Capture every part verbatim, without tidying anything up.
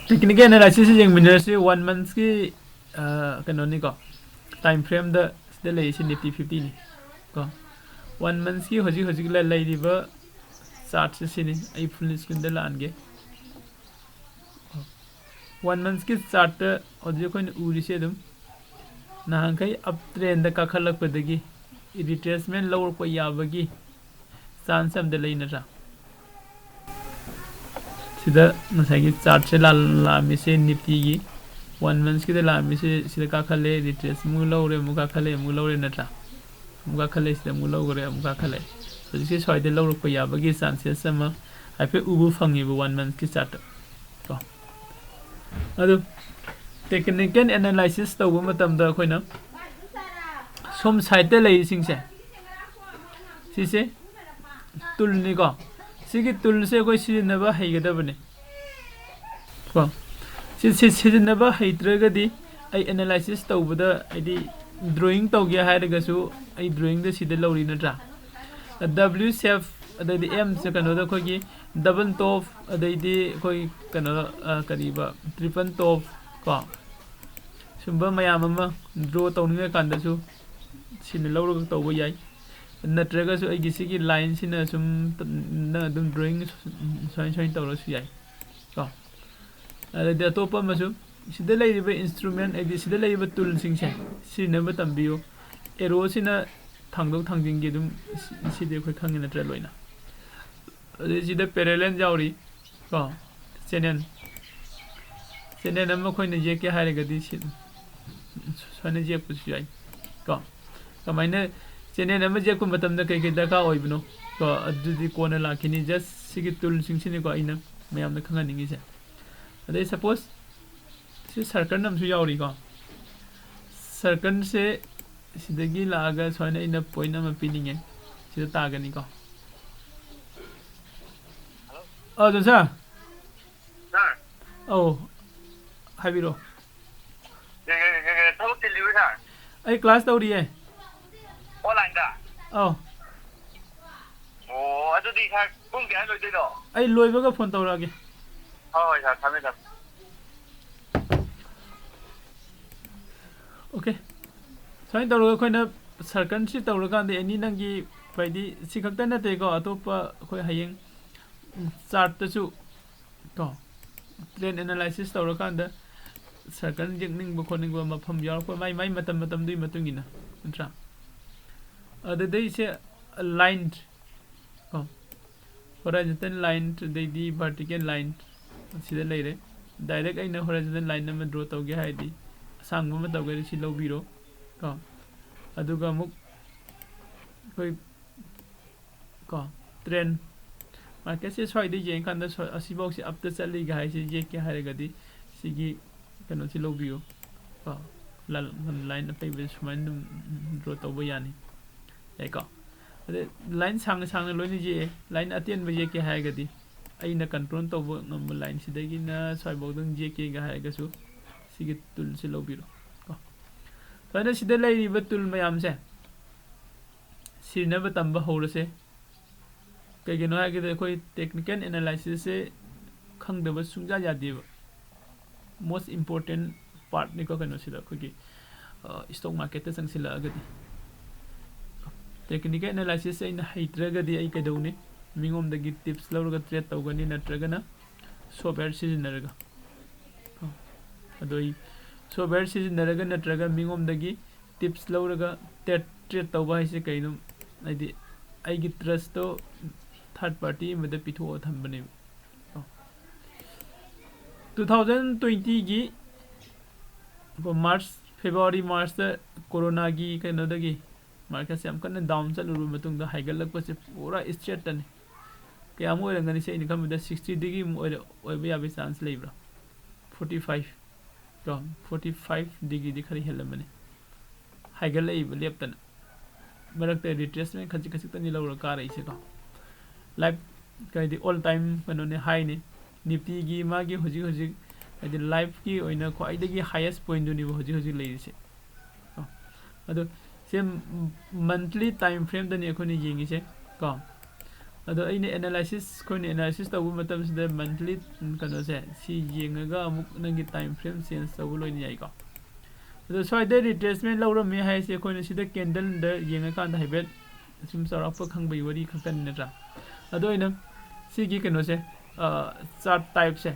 Technical analysis ꯁꯤ ꯌꯦꯡꯃꯤꯟꯅꯔꯁꯤ꯫ One monthꯀꯤ ꯀꯩꯅꯣꯅꯤꯀꯣ, time ꯐ꯭ꯔꯦꯝꯗ ꯁꯤꯗ ꯂꯩꯔꯤꯁꯤ ꯅꯤꯐꯇꯤ ꯐꯤꯐꯇꯤꯅꯤ ꯀꯣ꯫ One monthꯀꯤ ꯍꯧꯖꯤꯛ ꯍꯧꯖꯤꯛ ꯂ- ꯂꯩꯔꯤꯕ ꯆꯥꯔꯠꯁꯦ ꯁꯤꯅꯤ꯫ ꯑꯩ ꯐꯨꯜ ꯁ꯭ꯀ꯭ꯔꯤꯟꯗ ꯂꯥꯛꯍꯟꯒꯦ꯫ One monthꯀꯤ ꯆꯥꯔꯠꯇ ꯍꯧꯖꯤꯛ ꯑꯩꯈꯣꯏꯅ ꯎꯔꯤꯁꯦ ꯑꯗꯨꯝ ꯅꯍꯥꯟꯈꯩ ꯑꯞ ꯇ꯭ꯔꯦꯟꯗ ꯀꯥꯈꯠꯂꯛꯄꯗꯒꯤ ꯔꯤꯇ꯭ꯔꯦꯁꯃꯦꯟ ꯂꯧꯔꯛꯄ ꯌꯥꯕꯒꯤ ꯆꯥꯟꯁ ꯑꯝꯗ ꯂꯩ ꯅꯠꯇ꯭ꯔꯥ? ꯁꯤꯗ ꯉꯁꯥꯏꯒꯤ ꯆꯥꯔꯠꯁꯦ ꯂꯥꯛꯑꯝꯃꯤꯁꯦ ꯅꯤꯐꯇꯤꯒꯤ ꯋꯥꯟ ꯃꯟꯁꯀꯤꯗ ꯂꯥꯛꯑꯝꯃꯤꯁꯦ ꯁꯤꯗ ꯀꯥꯈꯠꯂꯦ, ꯔꯤꯇ꯭ꯔꯦꯁ ꯑꯃꯨꯛ ꯂꯧꯔꯦ, ꯑꯃꯨꯛ ꯀꯥꯈꯠꯂꯦ, ꯑꯃꯨꯛ ꯂꯧꯔꯦ ꯅꯠꯇ꯭ꯔꯥ? ꯑꯃꯨꯛ ꯀꯥꯈꯠꯂꯦ, ꯁꯤꯗ ꯑꯃꯨꯛ ꯂꯧꯈ꯭ꯔꯦ, ꯑꯃꯨꯛ ꯀꯥꯈꯠꯂꯦ꯫ ꯍꯧꯖꯤꯛꯁꯦ ꯁ꯭ꯋꯥꯏꯗ ꯂꯧꯔꯛꯄ ꯌꯥꯕꯒꯤ ꯆꯥꯟꯁꯦꯁ ꯑꯃ ꯍꯥꯏꯐꯦꯠ ꯎꯕ ꯐꯪꯉꯦꯕ ꯋꯥꯟ ꯃꯟꯁꯀꯤ ꯆꯥꯔꯠꯇ ꯀꯣ꯫ ꯑꯗꯨ ꯇꯦꯛꯅꯤꯀꯦꯜ ꯑꯦꯅꯥꯂꯥꯏꯁꯤꯁ ꯇꯧꯕ ꯃꯇꯝꯗ ꯑꯩꯈꯣꯏꯅ ꯁꯣꯝ ꯁꯥꯏꯠꯇ ꯂꯩꯔꯤꯁꯤꯡꯁꯦ ꯁꯤꯁꯦ ꯇꯨꯜꯅꯤꯀꯣ꯫ ꯁꯤꯒꯤ ꯇꯨꯜꯁꯦ ꯑꯩꯈꯣꯏ ꯁꯤꯖꯤꯟꯅꯕ ꯍꯩꯒꯗꯕꯅꯤ ꯀꯣ꯫ ꯁꯤ ꯁꯤ ꯁꯤꯖꯤꯟꯅꯕ ꯍꯩꯇ꯭ꯔꯒꯗꯤ ꯑꯩ ꯑꯦꯅꯥꯂꯥꯏꯁꯤꯁ ꯇꯧꯕꯗ ꯍꯥꯏꯗꯤ ꯗ꯭ꯔꯣꯌꯤꯡ ꯇꯧꯒꯦ ꯍꯥꯏꯔꯒꯁꯨ ꯑꯩ ꯗ꯭ꯔꯣꯌꯤꯡꯗ ꯁꯤꯗ ꯂꯧꯔꯤ ꯅꯠꯇ꯭ꯔꯥ? ꯗꯕ꯭ꯂꯤꯎ ꯁꯦꯞ ꯑꯗꯩꯗꯤ ꯑꯦꯝꯁꯦ ꯀꯩꯅꯣꯗ ꯑꯩꯈꯣꯏꯒꯤ ꯗꯕꯜ ꯇꯣꯞ ꯑꯗꯩꯗꯤ ꯑꯩꯈꯣꯏ ꯀꯩꯅꯣ ꯀꯔꯤꯕ ꯇ꯭ꯔꯤꯄꯜ ꯇꯣꯞ ꯀꯣ꯫ ꯁꯨꯝꯕ ꯃꯌꯥꯝ ꯑꯃ ꯗ꯭ꯔꯣ ꯇꯧꯅꯤꯡꯉꯀꯥꯟꯗꯁꯨ ꯁꯤꯅ ꯂꯧꯔꯒ ꯇꯧꯕ ꯌꯥꯏ꯫ ꯅꯠꯇ꯭ꯔꯒꯁꯨ ꯑꯩꯒꯤ ꯁꯤꯒꯤ ꯂꯥꯏꯟꯁꯤꯅ ꯁꯨꯝ ꯅꯪ ꯑꯗꯨꯝ ꯗ꯭ꯔꯣꯌꯤꯡ ꯁꯨꯃꯥꯏ ꯁꯨꯃꯥꯏꯅ ꯇꯧꯔꯁꯨ ꯌꯥꯏ ꯀꯣ꯫ ꯑꯗꯩꯗꯤ ꯑꯇꯣꯞꯄ ꯑꯃꯁꯨ ꯁꯤꯗ ꯂꯩꯔꯤꯕ ꯏꯟꯁꯇ꯭ꯔꯨꯃꯦꯟ ꯍꯥꯏꯗꯤ ꯁꯤꯗ ꯂꯩꯔꯤꯕ ꯇꯨꯜꯁꯤꯡꯁꯦ ꯁꯤꯖꯤꯟꯅꯕ ꯇꯝꯕꯤꯌꯨ꯫ ꯑꯦꯔꯣꯁꯤꯅ ꯊꯥꯡꯗꯣꯛ ꯊꯥꯡꯖꯤꯟꯒꯤ ꯑꯗꯨꯝ ꯁꯤ- ꯁꯤꯗꯤ ꯑꯩꯈꯣꯏ ꯈꯪꯉꯤ ꯅꯠꯇ꯭ꯔꯥ ꯂꯣꯏꯅ? ꯑꯗꯩ ꯁꯤꯗ ꯄꯦꯔꯦꯂꯦꯜ ꯌꯥꯎꯔꯤ ꯀꯣ, ꯆꯦꯅꯦꯜ꯫ ꯆꯦꯅꯦꯜ ꯑꯃ ꯑꯩꯈꯣꯏꯅ ꯌꯦꯛꯀꯦ ꯍꯥꯏꯔꯒꯗꯤ ꯁꯤ ꯁꯨꯃꯥꯏꯅ ꯌꯦꯛꯄꯁꯨ ꯌꯥꯏ ꯀꯣ꯫ ꯀꯃꯥꯏꯅ ꯆꯦꯅꯦꯜ ꯑꯃ ꯌꯦꯛꯄ ꯃꯇꯝꯗ ꯀꯩ ꯀꯩ ꯗꯔꯀꯥꯔ ꯑꯣꯏꯕꯅꯣ ꯀꯣ, ꯑꯗꯨꯗꯤ ꯀꯣꯟꯅ ꯂꯥꯛꯈꯤꯅꯤ꯫ ꯖꯁ ꯁꯤꯒꯤ ꯇꯨꯜꯁꯤꯡꯁꯤꯅꯤꯀꯣ ꯑꯩꯅ ꯃꯌꯥꯝꯗ ꯈꯪꯍꯟꯅꯤꯡꯉꯤꯁꯦ꯫ ꯑꯗꯩ ꯁꯄꯣꯁ ꯁꯤ ꯁꯔꯀꯜ ꯑꯃꯁꯨ ꯌꯥꯎꯔꯤꯀꯣ꯫ ꯁꯔꯀꯜꯁꯦ ꯁꯤꯗꯒꯤ ꯂꯥꯛꯑꯒ ꯁꯨꯃꯥꯏꯅ ꯑꯩꯅ ꯄꯣꯏꯟ ꯑꯃ ꯄꯤꯅꯤꯡꯉꯦ꯫ ꯁꯤꯗ ꯇꯥꯒꯅꯤꯀꯣ꯫ ꯑ, ꯖꯣꯟꯁꯟ꯫ ꯁꯥꯔ꯫ ꯑꯧ, ꯍꯥꯏꯕꯤꯔꯛꯑꯣ꯫ ꯀꯩ, ꯀꯩ, ꯀꯩ, ꯀꯩ ꯊꯕꯛ ꯆꯤꯜꯂꯤꯕ, ꯁꯥꯔ? ꯑꯩ ꯀ꯭ꯂꯥꯁ ꯇꯧꯔꯤꯌꯦ꯫ ꯑꯣꯟꯂꯥꯏꯟꯗ? ꯑꯧ꯫ ꯑꯣ, ꯑꯗꯨꯗꯤ, ꯁꯥꯔ, ꯄꯨꯡ ꯀꯌꯥ ꯂꯣꯏꯗꯣꯏꯅꯣ? ꯑꯩ ꯂꯣꯏꯕꯒ ꯐꯣꯟ ꯇꯧꯔꯛꯑꯒꯦ꯫ ꯍꯣꯏ, ꯍꯣꯏ, ꯁꯥꯔ, ꯊꯝꯃꯦ, ꯊꯝꯃꯦ꯫ Okay, ꯁꯨꯃꯥꯏꯅ ꯇꯧꯔꯒ ꯑꯩꯈꯣꯏꯅ circleꯁꯤ ꯇꯧꯔꯀꯥꯟꯗ ꯑꯦꯅꯤ ꯅꯪꯒꯤ ꯍꯥꯏꯗꯤ ꯁꯤ ꯈꯛꯇ ꯅꯠꯇꯦꯀꯣ, ꯑꯇꯣꯞꯄ ꯑꯩꯈꯣꯏ ꯍꯌꯦꯡ ꯆꯥꯔꯠꯇꯁꯨ ꯀꯣ, trend analysis ꯇꯧꯔꯀꯥꯟꯗ circle ꯌꯦꯛꯅꯤꯡꯕ ꯈꯣꯠꯅꯤꯡꯕ ꯃꯐꯝ ꯌꯥꯎꯔꯛꯄ, ꯃꯥꯏ ꯃꯥꯏ ꯃꯇꯝ ꯃꯇꯝꯗꯨꯒꯤ ꯃꯇꯨꯡ ꯏꯟꯅ, ꯅꯠꯇ꯭ꯔꯥ? ꯑꯗꯨꯗꯩꯁꯦ line ꯀꯣ, horizontal line, ꯑꯗꯩꯗꯤ vertical line ꯁꯤꯗ ꯂꯩꯔꯦ꯫ Direct ꯑꯩꯅ horizontal line ꯑꯃ draw ꯇꯧꯒꯦ ꯍꯥꯏꯔꯗꯤ, ꯑꯁꯥꯡꯕ ꯑꯃ ꯇꯧꯒꯦ ꯍꯥꯏꯔꯗꯤ ꯁꯤ ꯂꯧꯕꯤꯔꯣ ꯀꯣ꯫ ꯑꯗꯨꯒ ꯑꯃꯨꯛ ꯑꯩꯈꯣꯏ ꯀꯣ, trend marketꯁꯦ ꯁ꯭ꯋꯥꯏꯗ ꯌꯦꯡꯀꯥꯟꯗ ꯁ꯭ꯋꯥꯏ-, ꯑꯁꯤꯐꯥꯎꯁꯦ upꯇ ꯆꯠꯂꯤꯒ ꯍꯥꯏꯁꯦ ꯌꯦꯛꯀꯦ ꯍꯥꯏꯔꯒꯗꯤ ꯁꯤꯒꯤ ꯀꯩꯅꯣꯁꯤ ꯂꯧꯕꯤꯌꯨ ꯀꯣ, line ꯑꯄꯩꯕꯁꯦ ꯁꯨꯃꯥꯏꯅ ꯑꯗꯨꯝ draw ꯇꯧꯕ ꯌꯥꯅꯤ꯫ ꯌꯥꯏꯀꯣ? ꯑꯗꯩ line ꯁꯥꯡꯅ ꯁꯥꯡꯅ ꯂꯣꯏꯅ ꯌꯦꯛꯑꯦ꯫ Line ꯑꯇꯦꯟꯕ ꯌꯦꯛꯀꯦ ꯍꯥꯏꯔꯒꯗꯤ, ꯑꯩꯅ control ꯇꯧꯕ ꯉꯝꯕ line ꯁꯤꯗꯒꯤꯅ ꯁ꯭ꯋꯥꯏꯐꯥꯎꯗꯪ ꯌꯦꯛꯀꯦꯒ ꯍꯥꯏꯔꯒꯁꯨ ꯁꯤꯒꯤ toolꯁꯤ ꯂꯧꯕꯤꯔꯣ ꯀꯣ꯫ ꯁꯨꯃꯥꯏꯅ ꯁꯤꯗ ꯂꯩꯔꯤꯕ tool ꯃꯌꯥꯝꯁꯦ ꯁꯤꯖꯤꯟꯅꯕ ꯇꯝꯕ ꯍꯧꯔꯁꯦ꯫ ꯀꯩꯒꯤꯅꯣ ꯍꯥꯏꯔꯒꯗꯤ ꯑꯩꯈꯣꯏ technical analysisꯁꯦ ꯈꯪꯗꯕ ꯁꯨꯡꯌꯥ ꯌꯥꯗꯦꯕ꯫ Most important partꯅꯤꯀꯣ ꯀꯩꯅꯣꯁꯤꯗ ꯑꯩꯈꯣꯏꯒꯤ, ꯑ, stock marketꯇ ꯆꯪꯁꯤꯜꯂꯛꯑꯒꯗꯤ꯫ Technical analysisꯁꯦ ꯑꯩꯅ ꯍꯩꯇ꯭ꯔꯒꯗꯤ ꯑꯩ ꯀꯩꯗꯧꯅꯤ? ꯃꯤꯉꯣꯝꯗꯒꯤ tips ꯂꯧꯔꯒ trade ꯇꯧꯒꯅꯤ, ꯅꯠꯇ꯭ꯔꯒꯅ software ꯁꯤꯖꯤꯟꯅꯔꯒ꯫ ꯑꯗꯣ ꯑꯩ software ꯁꯤꯖꯤꯟꯅꯔꯒ ꯅꯠꯇ꯭ꯔꯒ ꯃꯤꯉꯣꯝꯗꯒꯤ tips ꯂꯧꯔꯒ trade, trade ꯇꯧꯕ ꯍꯥꯏꯁꯦ ꯀꯩꯅꯣ? ꯍꯥꯏꯗꯤ ꯑꯩꯒꯤ trustꯇꯣ third party ꯑꯃꯗ ꯄꯤꯊꯣꯛꯑ ꯊꯝꯕꯅꯦꯕ꯫ Two thousand twentyꯒꯤ March, February, Marchꯇ coronaꯒꯤ ꯀꯩꯅꯣꯗꯒꯤ marketꯁꯦ ꯌꯥꯝ ꯀꯟꯅ down ꯆꯠꯂꯨꯔꯕ ꯃꯇꯨꯡꯗ ꯍꯥꯏꯒꯠꯂꯛꯄꯁꯦ ꯄꯨꯔꯥ straightꯇꯅꯤ꯫ ꯀꯌꯥꯃꯨꯛ ꯑꯣꯏꯔꯝꯒꯅꯤ? ꯁꯤ ꯑꯩꯅ ꯈꯟꯕꯗ sixty degree ꯑꯃꯨꯛ ꯑꯣꯏꯔ-, ꯑꯣꯏꯕ ꯌꯥꯕꯒꯤ chance ꯂꯩꯕ꯭ꯔꯥ? Forty five ꯀꯣ, forty five degreeꯗꯤ ꯈꯔ ꯍꯦꯜꯂꯝꯃꯅꯤ꯫ ꯍꯥꯏꯒꯠꯂꯛꯏꯕ ꯂꯦꯞꯇꯅ꯫ ꯃꯔꯛꯇ retracement ꯈꯖꯤꯛ ꯈꯖꯤꯛꯇꯅꯤ ꯂꯧꯔ ꯀꯥꯔꯛꯏꯁꯦꯀꯣ꯫ Life ꯍꯥꯏꯗꯤ all time ꯀꯩꯅꯣꯅꯦ, highꯅꯤ꯫ Niftyꯒꯤ ꯃꯥꯒꯤ ꯍꯧꯖꯤꯛ ꯍꯧꯖꯤꯛ ꯍꯥꯏꯗꯤ lifeꯀꯤ ꯑꯣꯏꯅ ꯈ꯭ꯋꯥꯏꯗꯒꯤ highest pointꯗꯨꯅꯦꯕ ꯍꯧꯖꯤꯛ ꯍꯧꯖꯤꯛ ꯂꯩꯔꯤꯁꯦ꯫ ꯀꯣ꯫ ꯑꯗꯣ ꯁꯦ monthly time frameꯗꯅꯤ ꯑꯩꯈꯣꯏꯅ ꯌꯦꯡꯉꯤꯁꯦ ꯀꯣ꯫ ꯑꯗꯣ ꯑꯩꯅ analysis, ꯑꯩꯈꯣꯏꯅ analysis ꯇꯧꯕ ꯃꯇꯝꯁꯤꯗ monthly ꯀꯩꯅꯣꯁꯦ ꯁꯤ ꯌꯦꯡꯉꯒ ꯑꯃꯨꯛ ꯅꯪꯒꯤ time frame change ꯇꯧꯕ ꯂꯣꯏꯅ ꯌꯥꯏꯀꯣ꯫ ꯑꯗꯣ ꯁ꯭ꯋꯥꯏꯗ ꯔꯤꯇ꯭ꯔꯦꯁꯃꯦꯟ ꯂꯧꯔꯝꯃꯦ ꯍꯥꯏꯁꯦ ꯑꯩꯈꯣꯏꯅ ꯁꯤꯗ ꯀꯦꯟꯗꯜꯗ ꯌꯦꯡꯉꯀꯥꯟꯗ ꯍꯥꯏꯐꯦꯠ ꯁꯨꯝ ꯆꯥꯎꯔꯥꯛꯄ ꯈꯪꯕꯒꯤ ꯋꯥꯔꯤ ꯈꯛꯇꯅꯤ ꯅꯠꯇ꯭ꯔꯥ? ꯑꯗꯣ ꯑꯩꯅ ꯁꯤꯒꯤ ꯀꯩꯅꯣꯁꯦ, ꯆꯥꯔꯠ ꯇꯥꯏꯞꯁꯦ,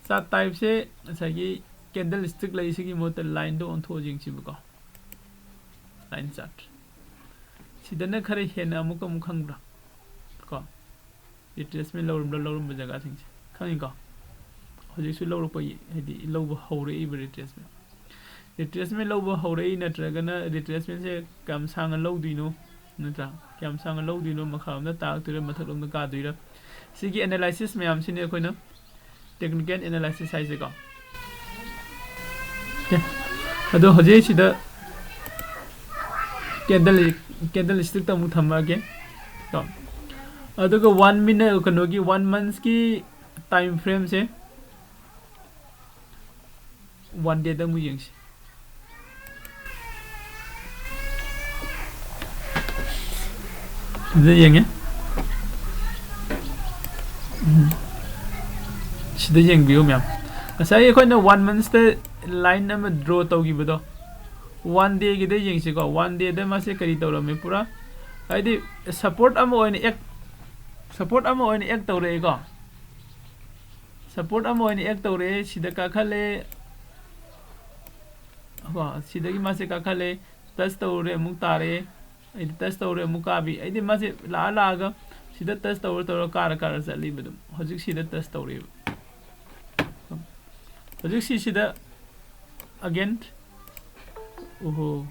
ꯆꯥꯔꯠ ꯇꯥꯏꯞꯁꯦ ꯉꯁꯥꯏꯒꯤ ꯀꯦꯟꯗꯜ ꯁ꯭ꯇꯤꯛ ꯂꯩꯁꯤꯒꯤ ꯃꯍꯨꯠꯇ ꯂꯥꯏꯟꯗꯣ ꯑꯣꯟꯊꯣꯛꯑ ꯌꯦꯡꯁꯤꯕꯀꯣ꯫ ꯂꯥꯏꯟ ꯆꯥꯔꯠ ꯁꯤꯗꯅ ꯈꯔ ꯍꯦꯟꯅ ꯑꯃꯨꯛ ꯑꯃꯨꯛ ꯈꯪꯕ꯭ꯔꯥ? ꯀꯣ, ꯔꯤꯇ꯭ꯔꯦꯁꯃꯦꯟ ꯂꯧꯔꯝꯕ꯭ꯔꯥ, ꯂꯧꯔꯝꯕ ꯖꯒꯥꯁꯤꯡꯁꯦ ꯈꯪꯉꯤꯀꯣ? ꯍꯧꯖꯤꯛꯁꯨ ꯂꯧꯔꯛꯄ, ꯍꯥꯏꯗꯤ ꯂꯧꯕ ꯍꯧꯔꯛꯏꯕ ꯔꯤꯇ꯭ꯔꯦꯁꯃꯦꯟ꯫ ꯔꯤꯇ꯭ꯔꯦꯁꯃꯦꯟ ꯂꯧꯕ ꯍꯧꯔꯛꯏ ꯅꯠꯇ꯭ꯔꯒꯅ ꯔꯤꯇ꯭ꯔꯦꯁꯃꯦꯟꯁꯦ ꯀꯌꯥꯝ ꯁꯥꯡꯅ ꯂꯧꯗꯣꯏꯅꯣ, ꯅꯠꯇ꯭ꯔꯥ? ꯀꯌꯥꯝ ꯁꯥꯡꯅ ꯂꯧꯗꯣꯏꯅꯣ, ꯃꯈꯥꯔꯣꯝꯗ ꯇꯥꯔꯛꯇꯣꯏꯔꯥ, ꯃꯊꯛꯂꯣꯝꯗ ꯀꯥꯗꯣꯏꯔꯥ? ꯁꯤꯒꯤ ꯑꯦꯅꯥꯂꯥꯏꯁꯤꯁ ꯃꯌꯥꯝꯁꯤꯅꯤ ꯑꯩꯈꯣꯏꯅ ꯇꯦꯛꯅꯤꯀꯦꯜ ꯑꯦꯅꯥꯂꯥꯏꯁꯤꯁ ꯍꯥꯏꯁꯦꯀꯣ꯫ ꯑꯣꯀꯦ꯫ ꯑꯗꯣ ꯍꯧꯖꯤꯛ ꯁꯤꯗ ꯀꯦꯟꯗꯜ, ꯀꯦꯟꯗꯜ ꯁ꯭ꯇꯤꯛꯇ ꯑꯃꯨꯛ ꯊꯝꯃꯛꯑꯒꯦ ꯀꯣ꯫ ꯑꯗꯨꯒ ꯋꯥꯟ ꯃꯤꯅꯠ, ꯀꯩꯅꯣꯒꯤ ꯋꯥꯟ ꯃꯟꯁꯀꯤ ꯇꯥꯏꯝ ꯐ꯭ꯔꯦꯝꯁꯦ ꯋꯥꯟ ꯗꯦꯗ ꯑꯃꯨꯛ ꯌꯦꯡꯁꯤ꯫ ꯁꯤꯗ ꯌꯦꯡꯉꯦ꯫ ꯎꯝ꯫ ꯁꯤꯗ ꯌꯦꯡꯕꯤꯌꯨ ꯃꯌꯥꯝ꯫ ꯉꯁꯥꯏ ꯑꯩꯈꯣꯏꯅ ꯋꯥꯟ ꯃꯟꯁꯇ ꯂꯥꯏꯟ ꯑꯃ ꯗ꯭ꯔꯣ ꯇꯧꯈꯤꯕꯗꯣ, ꯋꯥꯟ ꯗꯦꯒꯤꯗ ꯌꯦꯡꯁꯤꯀꯣ꯫ ꯋꯥꯟ ꯗꯦꯗ ꯃꯥꯁꯦ ꯀꯔꯤ ꯇꯧꯔꯝꯃꯦ? ꯄꯨꯔꯥ ꯍꯥꯏꯗꯤ ꯁꯄꯣꯔꯠ ꯑꯃ ꯑꯣꯏꯅ ꯑꯦꯛ, ꯁꯄꯣꯔꯠ ꯑꯃ ꯑꯣꯏꯅ ꯑꯦꯛ ꯇꯧꯔꯛꯑꯦꯀꯣ꯫ ꯁꯄꯣꯔꯠ ꯑꯃ ꯑꯣꯏꯅ ꯑꯦꯛ ꯇꯧꯔꯛꯑꯦ꯫ ꯁꯤꯗ ꯀꯥꯈꯠꯂꯦ꯫ ꯀꯣ, ꯁꯤꯗꯒꯤ ꯃꯥꯁꯦ ꯀꯥꯈꯠꯂꯦ꯫ ꯇꯁ ꯇꯧꯔꯨꯔꯦ, ꯑꯃꯨꯛ ꯇꯥꯔꯛꯑꯦ꯫ ꯑꯩꯗꯤ ꯇꯁ ꯇꯧꯔꯦ, ꯑꯃꯨꯛ ꯀꯥꯕꯤ꯫ ꯑꯩꯗꯤ ꯃꯥꯁꯦ ꯂꯥꯛꯑ ꯂꯥꯛꯑꯒ ꯁꯤꯗ ꯇꯁ ꯇꯧꯔ ꯇꯧꯔ ꯀꯥꯔ ꯀꯥꯔ ꯆꯠꯂꯤꯕ ꯑꯗꯨꯝ꯫ ꯍꯧꯖꯤꯛ ꯁꯤꯗ ꯇꯁ ꯇꯧꯔꯦꯕ꯫ ꯍꯧꯖꯤꯛ ꯁꯤꯁꯤꯗ ꯑꯒꯦꯟ꯫ ꯑꯣꯍꯣ꯫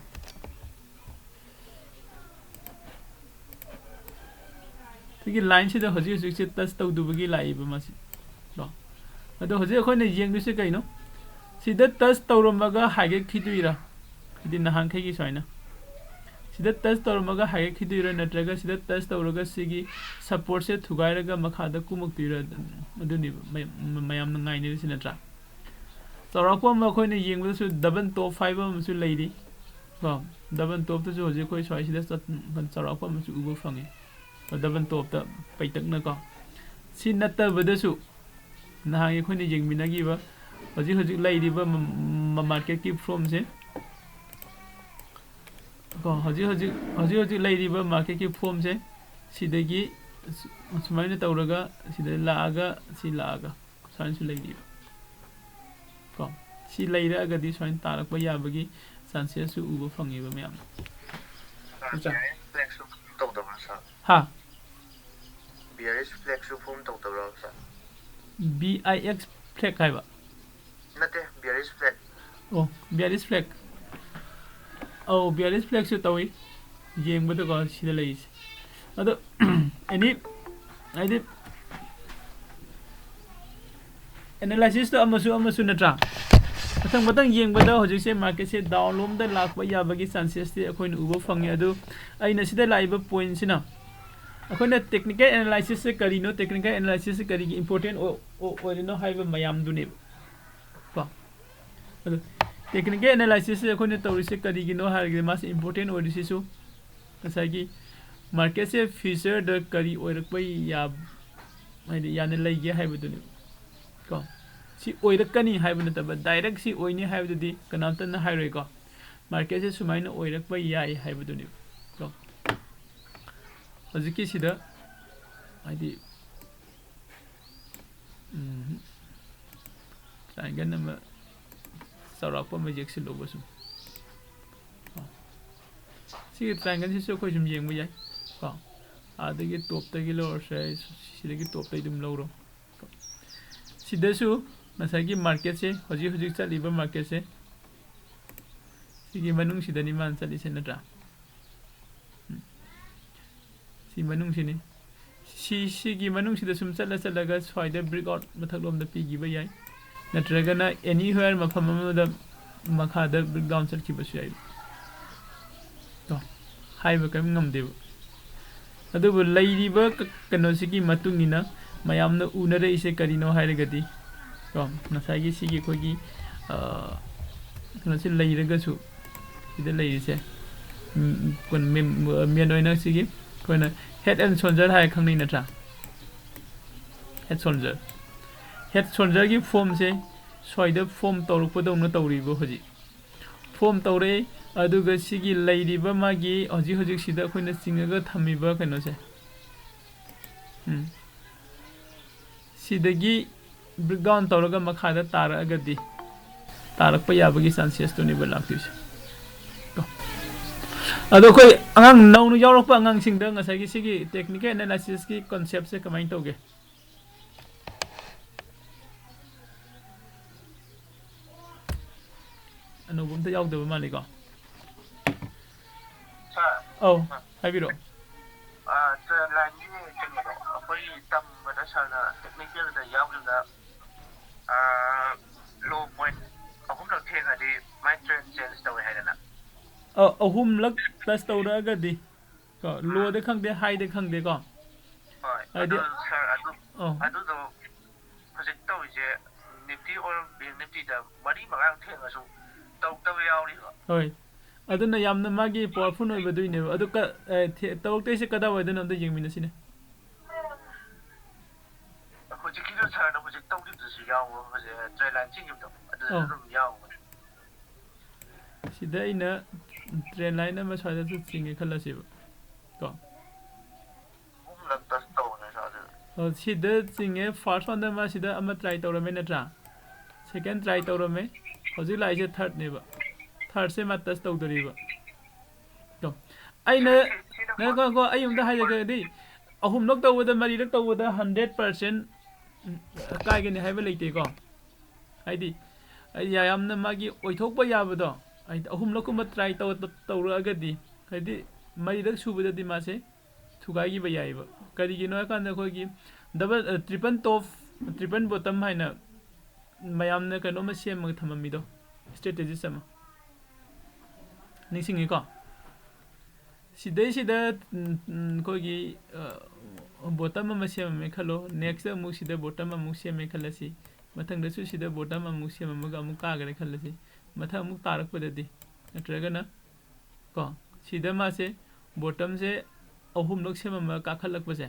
ꯁꯤꯒꯤ ꯂꯥꯏꯟꯁꯤꯗ ꯍꯧꯖꯤꯛ ꯍꯧꯖꯤꯛꯁꯦ ꯇꯁ ꯇꯧꯗꯕꯒꯤ ꯂꯥꯛꯏꯕ ꯃꯥꯁꯦ ꯀꯣ꯫ ꯑꯗꯣ ꯍꯧꯖꯤꯛ ꯑꯩꯈꯣꯏꯅ ꯌꯦꯡꯗꯣꯏꯁꯦ ꯀꯩꯅꯣ? ꯁꯤꯗ ꯇꯁ ꯇꯧꯔꯝꯃꯒ ꯍꯥꯏꯒꯠꯈꯤꯗꯣꯏꯔꯥ? ꯍꯥꯏꯗꯤ ꯅꯍꯥꯟꯈꯩꯒꯤ ꯁꯨꯃꯥꯏꯅ ꯁꯤꯗ ꯇꯁ ꯇꯧꯔꯝꯃꯒ ꯍꯥꯏꯒꯠꯈꯤꯗꯣꯏꯔꯥ, ꯅꯠꯇ꯭ꯔꯒ ꯁꯤꯗ ꯇꯁ ꯇꯧꯔꯒ ꯁꯤꯒꯤ ꯁꯄꯣꯔꯠꯁꯦ ꯊꯨꯒꯥꯏꯔꯒ ꯃꯈꯥꯗ ꯀꯨꯝꯃꯛꯇꯣꯏꯔꯥ? ꯑꯗꯨꯅꯦꯕ ꯃꯌꯥꯝ, ꯃꯌꯥꯝꯅ ꯉꯥꯏꯅꯔꯤꯁꯤ ꯅꯠꯇ꯭ꯔꯥ? ꯆꯥꯎꯔꯥꯛꯄ ꯑꯃ ꯑꯩꯈꯣꯏꯅ ꯌꯦꯡꯕꯗꯁꯨ ꯗꯕꯜ ꯇꯣꯞ ꯍꯥꯏꯕ ꯑꯃꯁꯨ ꯂꯩꯔꯤ ꯀꯣ꯫ ꯗꯕꯜ ꯇꯣꯞꯇꯁꯨ ꯍꯧꯖꯤꯛ ꯑꯩꯈꯣꯏ ꯁ꯭ꯋꯥꯏꯁꯤꯗ ꯆꯠ-, ꯆꯥꯎꯔꯥꯛꯄ ꯑꯃꯁꯨ ꯎꯕ ꯐꯪꯉꯤ꯫ ꯗꯕꯜ ꯇꯣꯞꯇ ꯄꯩꯇꯛꯅꯀꯣ꯫ ꯁꯤ ꯅꯠꯇꯕꯗꯁꯨ ꯅꯍꯥꯟꯒꯤ ꯑꯩꯈꯣꯏꯅ ꯌꯦꯡꯃꯤꯟꯅꯈꯤꯕ ꯍꯧꯖꯤꯛ ꯍꯧꯖꯤꯛ ꯂꯩꯔꯤꯕ ꯃꯥꯔꯀꯦꯠꯀꯤ ꯐꯣꯝꯁꯦ ꯀꯣ, ꯍꯧꯖꯤꯛ ꯍꯧꯖꯤꯛ ꯍꯧꯖꯤꯛ ꯍꯧꯖꯤꯛ ꯂꯩꯔꯤꯕ ꯃꯥꯔꯀꯦꯠꯀꯤ ꯐꯣꯝꯁꯦ ꯁꯤꯗꯒꯤ ꯁꯨꯃꯥꯏꯅ ꯇꯧꯔꯒ ꯁꯤꯗ ꯂꯥꯛꯑꯒ ꯁꯤ ꯂꯥꯛꯑꯒ ꯁꯨꯃꯥꯏꯅꯁꯨ ꯂꯩꯔꯤꯕ ꯀꯣ꯫ ꯁꯤ ꯂꯩꯔꯛꯑꯒꯗꯤ ꯁꯨꯃꯥꯏꯅ ꯇꯥꯔꯛꯄ ꯌꯥꯕꯒꯤ ꯆꯥꯟꯁꯦꯁꯁꯨ ꯎꯕ ꯐꯪꯉꯦꯕ ꯃꯌꯥꯝ꯫ ꯁꯥꯔ, ꯑꯠꯆꯥ꯫ ꯕꯤꯌꯥꯔꯤꯁ ꯐ꯭ꯂꯦꯛꯁꯨ ꯇꯧꯗꯕ꯭ꯔꯥ, ꯁꯥꯔ? ꯍꯥ? ꯕꯤꯌꯥꯔꯤꯁ ꯐ꯭ꯂꯦꯛꯁꯨ ꯐꯣꯝ ꯇꯧꯗꯕ꯭ꯔꯥ, ꯁꯥꯔ? ꯕꯤ ꯑꯥꯏ ꯑꯦꯛꯁ ꯐ꯭ꯂꯦꯛ ꯍꯥꯏꯕ? ꯅꯠꯇꯦ, ꯕꯤꯌꯥꯔꯤꯁ ꯐ꯭ꯂꯦꯛ꯫ ꯑꯣ, ꯕꯤꯌꯥꯔꯤꯁ ꯐ꯭ꯂꯦꯛ꯫ ꯑꯧ, ꯕꯤꯌꯥꯔꯤꯁ ꯐ꯭ꯂꯦꯛꯁꯨ ꯇꯧꯏ꯫ ꯌꯦꯡꯕꯗꯀꯣ, ꯁꯤꯗ ꯂꯩꯔꯤꯁꯦ꯫ ꯑꯗꯣ, ꯑꯦꯅꯤ, ꯍꯥꯏꯗꯤ, ꯑꯦꯅꯥꯂꯥꯏꯁꯤꯁꯇꯣ ꯑꯃꯁꯨ ꯑꯃꯁꯨ ꯅꯠꯇ꯭ꯔꯥ? ꯃꯊꯪ ꯃꯊꯪ ꯌꯦꯡꯕꯗ ꯍꯧꯖꯤꯛꯁꯦ ꯃꯥꯔꯀꯦꯠꯁꯦ ꯗꯥꯎꯟ ꯂꯣꯝꯗ ꯂꯥꯛꯄ ꯌꯥꯕꯒꯤ ꯆꯥꯟꯁꯦꯁꯇꯤ ꯑꯩꯈꯣꯏꯅ ꯎꯕ ꯐꯪꯉꯦ꯫ ꯑꯗꯨ ꯑꯩꯅ ꯁꯤꯗ ꯂꯥꯛꯏꯕ ꯄꯣꯏꯟꯁꯤꯅ ꯑꯩꯈꯣꯏꯅ ꯇꯦꯛꯅꯤꯀꯦꯜ ꯑꯦꯅꯥꯂꯥꯏꯁꯤꯁꯁꯦ ꯀꯔꯤꯅꯣ, ꯇꯦꯛꯅꯤꯀꯦꯜ ꯑꯦꯅꯥꯂꯥꯏꯁꯤꯁꯁꯦ ꯀꯔꯤꯒꯤ ꯏꯝꯄꯣꯔꯇꯦꯟ ꯑꯣꯏꯔꯤꯅꯣ ꯍꯥꯏꯕ ꯃꯌꯥꯝꯗꯨꯅꯦꯕ ꯀꯣ꯫ ꯑꯗꯣ ꯇꯦꯛꯅꯤꯀꯦꯜ ꯑꯦꯅꯥꯂꯥꯏꯁꯤꯁꯁꯦ ꯑꯩꯈꯣꯏꯅ ꯇꯧꯔꯤꯁꯦ ꯀꯔꯤꯒꯤꯅꯣ ꯍꯥꯏꯔꯒꯗꯤ ꯃꯥꯁꯦ ꯏꯝꯄꯣꯔꯇꯦꯟ ꯑꯣꯏꯔꯤꯁꯤꯁꯨ ꯉꯁꯥꯏꯒꯤ ꯃꯥꯔꯀꯦꯠꯁꯦ ꯐ꯭ꯌꯨꯆꯔꯗ ꯀꯔꯤ ꯑꯣꯏꯔꯛꯄ ꯌꯥ-, ꯍꯥꯏꯗꯤ ꯌꯥꯅ ꯂꯩꯒꯦ ꯍꯥꯏꯕꯗꯨꯅꯦꯕ ꯀꯣ꯫ ꯁꯤ ꯑꯣꯏꯔꯛꯀꯅꯤ ꯍꯥꯏꯕ ꯅꯠꯇꯕ, ꯗꯥꯏꯔꯦꯛ ꯁꯤ ꯑꯣꯏꯅꯤ ꯍꯥꯏꯕꯗꯨꯗꯤ ꯀꯅꯥꯝꯇꯅ ꯍꯥꯏꯔꯣꯏꯀꯣ꯫ ꯃꯥꯔꯀꯦꯠꯁꯦ ꯁꯨꯃꯥꯏꯅ ꯑꯣꯏꯔꯛꯄ ꯌꯥꯏ ꯍꯥꯏꯕꯗꯨꯅꯦꯕ ꯀꯣ꯫ ꯍꯧꯖꯤꯛꯀꯤꯁꯤꯗ ꯍꯥꯏꯗꯤ, ꯎꯝ, ꯇ꯭ꯔꯥꯏꯡꯒꯜ ꯑꯃ ꯆꯥꯎꯔꯥꯛꯄ ꯑꯃ ꯌꯦꯛꯁꯤꯜꯂꯨꯕ ꯁꯨꯝ꯫ ꯀꯣ꯫ ꯁꯤꯒꯤ ꯇ꯭ꯔꯥꯏꯡꯒꯜꯁꯤꯁꯨ ꯑꯩꯈꯣꯏ ꯁꯨꯝ ꯌꯦꯡꯕ ꯌꯥꯏ ꯀꯣ꯫ ꯑꯗꯒꯤ ꯇꯣꯞꯇꯒꯤ ꯂꯧꯔꯁꯨ ꯌꯥꯏ, ꯁꯤꯗꯒꯤ ꯇꯣꯞꯇꯒꯤ ꯑꯗꯨꯝ ꯂꯧꯔꯣ꯫ ꯁꯤꯗꯁꯨ ꯉꯁꯥꯏꯒꯤ ꯃꯥꯔꯀꯦꯠꯁꯦ, ꯍꯧꯖꯤꯛ ꯍꯧꯖꯤꯛ ꯆꯠꯂꯤꯕ ꯃꯥꯔꯀꯦꯠꯁꯦ, ꯁꯤꯒꯤ ꯃꯅꯨꯡꯁꯤꯗꯅꯤ ꯃꯥꯅ ꯆꯠꯂꯤꯁꯦ, ꯅꯠꯇ꯭ꯔꯥ? ꯎꯝ꯫ ꯁꯤ ꯃꯅꯨꯡꯁꯤꯅꯤ꯫ ꯁꯤ, ꯁꯤꯒꯤ ꯃꯅꯨꯡꯁꯤꯗ ꯁꯨꯝ ꯆꯠꯂ ꯆꯠꯂꯒ ꯁ꯭ꯋꯥꯏꯗ ꯕ꯭ꯔꯦꯛ ꯑꯥꯎꯠ ꯃꯊꯛꯂꯣꯝꯗ ꯄꯤꯈꯤꯕ ꯌꯥꯏ, ꯅꯠꯇ꯭ꯔꯒꯅ ꯑꯦꯅꯤ ꯍ꯭ꯋꯦꯔ ꯃꯐꯝ ꯑꯃꯗ ꯃꯈꯥꯗ ꯕ꯭ꯔꯦꯛ ꯗꯥꯎꯟ ꯆꯠꯈꯤꯕꯁꯨ ꯌꯥꯏ꯫ ꯀꯣ, ꯍꯥꯏꯕ ꯀꯔꯤꯝ ꯉꯝꯗꯦꯕ꯫ ꯑꯗꯨꯕꯨ ꯂꯩꯔꯤꯕ ꯀ-, ꯀꯩꯅꯣꯁꯤꯒꯤ ꯃꯇꯨꯡ ꯏꯟꯅ ꯃꯌꯥꯝꯅ ꯎꯅꯔꯛꯏꯁꯦ ꯀꯔꯤꯅꯣ ꯍꯥꯏꯔꯒꯗꯤ, ꯀꯣ, ꯉꯁꯥꯏꯒꯤ ꯁꯤꯒꯤ ꯑꯩꯈꯣꯏꯒꯤ, ꯑ, ꯀꯩꯅꯣꯁꯤ ꯂꯩꯔꯒꯁꯨ, ꯁꯤꯗ ꯂꯩꯔꯤꯁꯦ, ꯎꯝ, ꯀꯩꯅꯣ, ꯃꯦꯟ, ꯃꯦꯟ ꯑꯣꯏꯅ ꯁꯤꯒꯤ ꯑꯩꯈꯣꯏꯅ ꯍꯦꯗ ꯑꯦꯟ ꯁꯣꯜꯗꯔ ꯍꯥꯏꯔ ꯈꯪꯅꯩ ꯅꯠꯇ꯭ꯔꯥ? Head shoulder. ꯍꯦꯗ ꯁꯣꯜꯗꯔꯒꯤ ꯐꯣꯝꯁꯦ ꯁ꯭ꯋꯥꯏꯗ ꯐꯣꯝ ꯇꯧꯔꯛꯄꯗꯧꯅ ꯇꯧꯔꯤꯕ ꯍꯧꯖꯤꯛ꯫ ꯐꯣꯝ ꯇꯧꯔꯛꯑꯦ꯫ ꯑꯗꯨꯒ ꯁꯤꯒꯤ ꯂꯩꯔꯤꯕ ꯃꯥꯒꯤ ꯍꯧꯖꯤꯛ ꯍꯧꯖꯤꯛꯁꯤꯗ ꯑꯩꯈꯣꯏꯅ ꯆꯤꯡꯉꯒ ꯊꯝꯃꯤꯕ ꯀꯩꯅꯣꯁꯦ, ꯎꯝ, ꯁꯤꯗꯒꯤ ꯕ꯭ꯔꯦꯛ ꯗꯥꯎꯟ ꯇꯧꯔꯒ ꯃꯈꯥꯗ ꯇꯥꯔꯛꯑꯒꯗꯤ, ꯇꯥꯔꯛꯄ ꯌꯥꯕꯒꯤ ꯆꯥꯟꯁꯦꯁꯇꯨꯅꯦꯕ ꯂꯥꯛꯇꯣꯏꯁꯦ꯫ ꯀꯣ꯫ ꯑꯗꯣ ꯑꯩꯈꯣꯏ ꯑꯉꯥꯡ ꯅꯧꯅ ꯌꯥꯎꯔꯛꯄ ꯑꯉꯥꯡꯁꯤꯡꯗ ꯉꯁꯥꯏꯒꯤ ꯁꯤꯒꯤ ꯇꯦꯛꯅꯤꯀꯦꯜ ꯑꯦꯅꯥꯂꯥꯏꯁꯤꯁꯀꯤ ꯀꯣꯟꯁꯦꯞꯁꯦ ꯀꯃꯥꯏꯅ ꯇꯧꯒꯦ? ꯑꯅꯧꯕ ꯑꯝꯇ ꯌꯥꯎꯗꯕ ꯃꯥꯜꯂꯤꯀꯣ? ꯁꯥꯔ꯫ ꯑꯧ, ꯍꯥꯏꯕꯤꯔꯛꯑꯣ꯫ ꯑꯥ, ꯇ꯭ꯔꯦꯟ ꯂꯥꯏꯟꯒꯤ ꯀꯩꯅꯣꯗꯣ ꯑꯩꯈꯣꯏ ꯇꯝꯕꯗ ꯁꯥꯔꯅ ꯇꯦꯛꯅꯤꯀꯦꯜꯗ ꯌꯥꯎꯈꯤꯕꯗ, ꯑꯥ, ꯂꯣ ꯄꯣꯏꯟꯠ ꯑꯍꯨꯝꯂꯛ ꯊꯦꯡꯉꯗꯤ ꯃꯥꯏ ꯇ꯭ꯔꯦꯟ ꯆꯦꯟꯖ ꯇꯧꯋꯦ ꯍꯥꯏꯗꯅ꯫ ꯑ, ꯑꯍꯨꯝꯂꯛ ꯇꯁ ꯇꯧꯔꯛꯑꯒꯗꯤ ꯀꯣ, ꯂꯣꯗ ꯈꯪꯗꯦ, ꯍꯥꯏꯗ ꯈꯪꯗꯦꯀꯣ꯫ ꯍꯣꯏ, ꯍꯥꯏꯗꯤ ꯑꯗꯨ ꯁꯥꯔ, ꯑꯗꯨ, ꯑꯧ꯫ ꯑꯗꯨꯗꯣ ꯍꯧꯖꯤꯛ ꯇꯧꯔꯤꯁꯦ ꯅꯤꯐꯇꯤ ꯑꯣꯔ ꯕꯦꯡ ꯅꯤꯐꯇꯤꯗ ꯃꯔꯤ ꯃꯉꯥ ꯊꯦꯡꯉꯁꯨ ꯇꯧꯔꯛꯇꯕ ꯌꯥꯎꯔꯤꯕ꯫ ꯍꯣꯏ꯫ ꯑꯗꯨꯅ ꯌꯥꯝꯅ ꯃꯥꯒꯤ ꯄꯋꯥꯔꯐꯨꯜ ꯑꯣꯏꯕꯗꯨꯏꯅꯦꯕ꯫ ꯑꯗꯨ ꯀ-, ꯑꯦ, ꯊꯦ-, ꯇꯧꯔꯛꯇꯣꯏꯁꯦ ꯀꯗꯥꯏꯋꯥꯏꯗꯅꯣ ꯑꯝꯇ ꯌꯦꯡꯃꯤꯟꯅꯁꯤꯅꯦ꯫ ꯍꯧꯖꯤꯛꯀꯤꯗꯣ ꯁꯥꯔꯅ ꯍꯧꯖꯤꯛ ꯇꯧꯈꯤꯕꯗꯨꯁꯨ ꯌꯥꯎꯕ, ꯍꯧꯖꯤꯛ ꯇ꯭ꯔꯦꯟ ꯂꯥꯏꯟ ꯆꯤꯡꯈꯤꯕꯗꯣ, ꯑꯗꯨꯗꯁꯨ ꯑꯧ꯫ ꯑꯗꯨꯝ ꯌꯥꯎꯕꯅꯦ꯫ ꯁꯤꯗ ꯑꯩꯅ ꯇ꯭ꯔꯦꯟ ꯂꯥꯏꯟ ꯑꯃ ꯁ꯭ꯋꯥꯏꯗꯁꯨ ꯆꯤꯡꯉꯦ ꯈꯜꯂꯁꯦꯕ꯫ ꯀꯣ꯫ ꯑꯍꯨꯝꯂꯛ ꯇꯁ ꯇꯧꯕꯅꯦ ꯁꯥꯔ ꯑꯗꯨꯗꯤ꯫ ꯑꯣ, ꯁꯤꯗ ꯆꯤꯡꯉꯦ, ꯐꯥꯔꯁ ꯋꯥꯟꯗ ꯑꯃ ꯁꯤꯗ ꯑꯃ ꯇ꯭ꯔꯥꯏ ꯇꯧꯔꯝꯃꯦ ꯅꯠꯇ꯭ꯔꯥ? ꯁꯦꯀꯦꯟ ꯇ꯭ꯔꯥꯏ ꯇꯧꯔꯝꯃꯦ꯫ ꯍꯧꯖꯤꯛ ꯂꯥꯛꯏꯁꯦ ꯊꯥꯔꯠꯅꯦꯕ꯫ ꯊꯥꯔꯠꯁꯦ ꯃꯥ ꯇꯁ ꯇꯧꯗꯣꯔꯤꯕ꯫ ꯀꯣ꯫ ꯑꯩꯅ, ꯁꯤ, ꯁꯤꯅ ꯉꯥꯏꯈꯣ, ꯉꯥꯏꯈꯣ, ꯑꯩ ꯑꯝꯇ ꯍꯥꯏꯖꯒꯦꯗꯤ, ꯑꯍꯨꯝꯂꯛ ꯇꯧꯕꯗ, ꯃꯔꯤꯔꯛ ꯇꯧꯕꯗ ꯍꯟꯗ꯭ꯔꯦꯠ ꯄꯥꯔꯁꯦꯟ ꯀꯥꯏꯒꯅꯤ ꯍꯥꯏꯕ ꯂꯩꯇꯦꯀꯣ꯫ ꯍꯥꯏꯗꯤ, ꯑꯩ ꯌꯥ-, ꯌꯥꯝꯅ ꯃꯥꯒꯤ ꯑꯣꯏꯊꯣꯛꯄ ꯌꯥꯕꯗꯣ, ꯍꯥꯏꯗꯤ ꯑꯍꯨꯝꯂꯛꯀꯨꯝꯕ ꯇ꯭ꯔꯥꯏ ꯇꯧ-, ꯇꯧꯔꯛꯑꯒꯗꯤ, ꯍꯥꯏꯗꯤ ꯃꯔꯤꯔꯛ ꯁꯨꯕꯗꯗꯤ ꯃꯥꯁꯦ ꯊꯨꯒꯥꯏꯈꯤꯕ ꯌꯥꯏꯑꯕ꯫ ꯀꯔꯤꯒꯤꯅꯣ ꯍꯥꯏꯀꯥꯟꯗ ꯑꯩꯈꯣꯏꯒꯤ ꯗꯕꯜ, ꯑ, ꯇ꯭ꯔꯤꯄꯜ ꯇꯣꯞ, ꯇ꯭ꯔꯤꯄꯜ ꯕꯣꯇꯝ ꯍꯥꯏꯅ ꯃꯌꯥꯝꯅ ꯀꯩꯅꯣꯝꯃ ꯁꯦꯝꯃꯒ ꯊꯝꯃꯝꯃꯤꯗꯣ, ꯏꯁꯇ꯭ꯔꯦꯇꯦꯖꯤꯁ ꯑꯃ꯫ ꯅꯤꯡꯁꯤꯡꯉꯤꯀꯣ? ꯁꯤꯗꯩꯁꯤꯗ, ꯎꯝ, ꯎꯝ, ꯑꯩꯈꯣꯏꯒꯤ, ꯑ, ꯕꯣꯇꯝ ꯑꯃ ꯁꯦꯝꯃꯝꯃꯦ ꯈꯜꯂꯣ, ꯅꯦꯛꯁꯇ ꯑꯃꯨꯛ ꯁꯤꯗ ꯕꯣꯇꯝ ꯑꯃꯨꯛ ꯁꯦꯝꯃꯦ ꯈꯜꯂꯁꯤ, ꯃꯊꯪꯗꯁꯨ ꯁꯤꯗ ꯕꯣꯇꯝ ꯑꯃꯨꯛ ꯁꯦꯝꯃꯝꯃꯒ ꯑꯃꯨꯛ ꯀꯥꯈ꯭ꯔꯦ ꯈꯜꯂꯁꯤ, ꯃꯊꯪ ꯑꯃꯨꯛ ꯇꯥꯔꯛꯄꯗꯗꯤ, ꯅꯠꯇ꯭ꯔꯒꯅ, ꯀꯣ, ꯁꯤꯗ ꯃꯥꯁꯦ ꯕꯣꯇꯝꯁꯦ ꯑꯍꯨꯝꯂꯛ ꯁꯦꯝꯃꯝꯃꯒ ꯀꯥꯈꯠꯂꯛꯄꯁꯦ,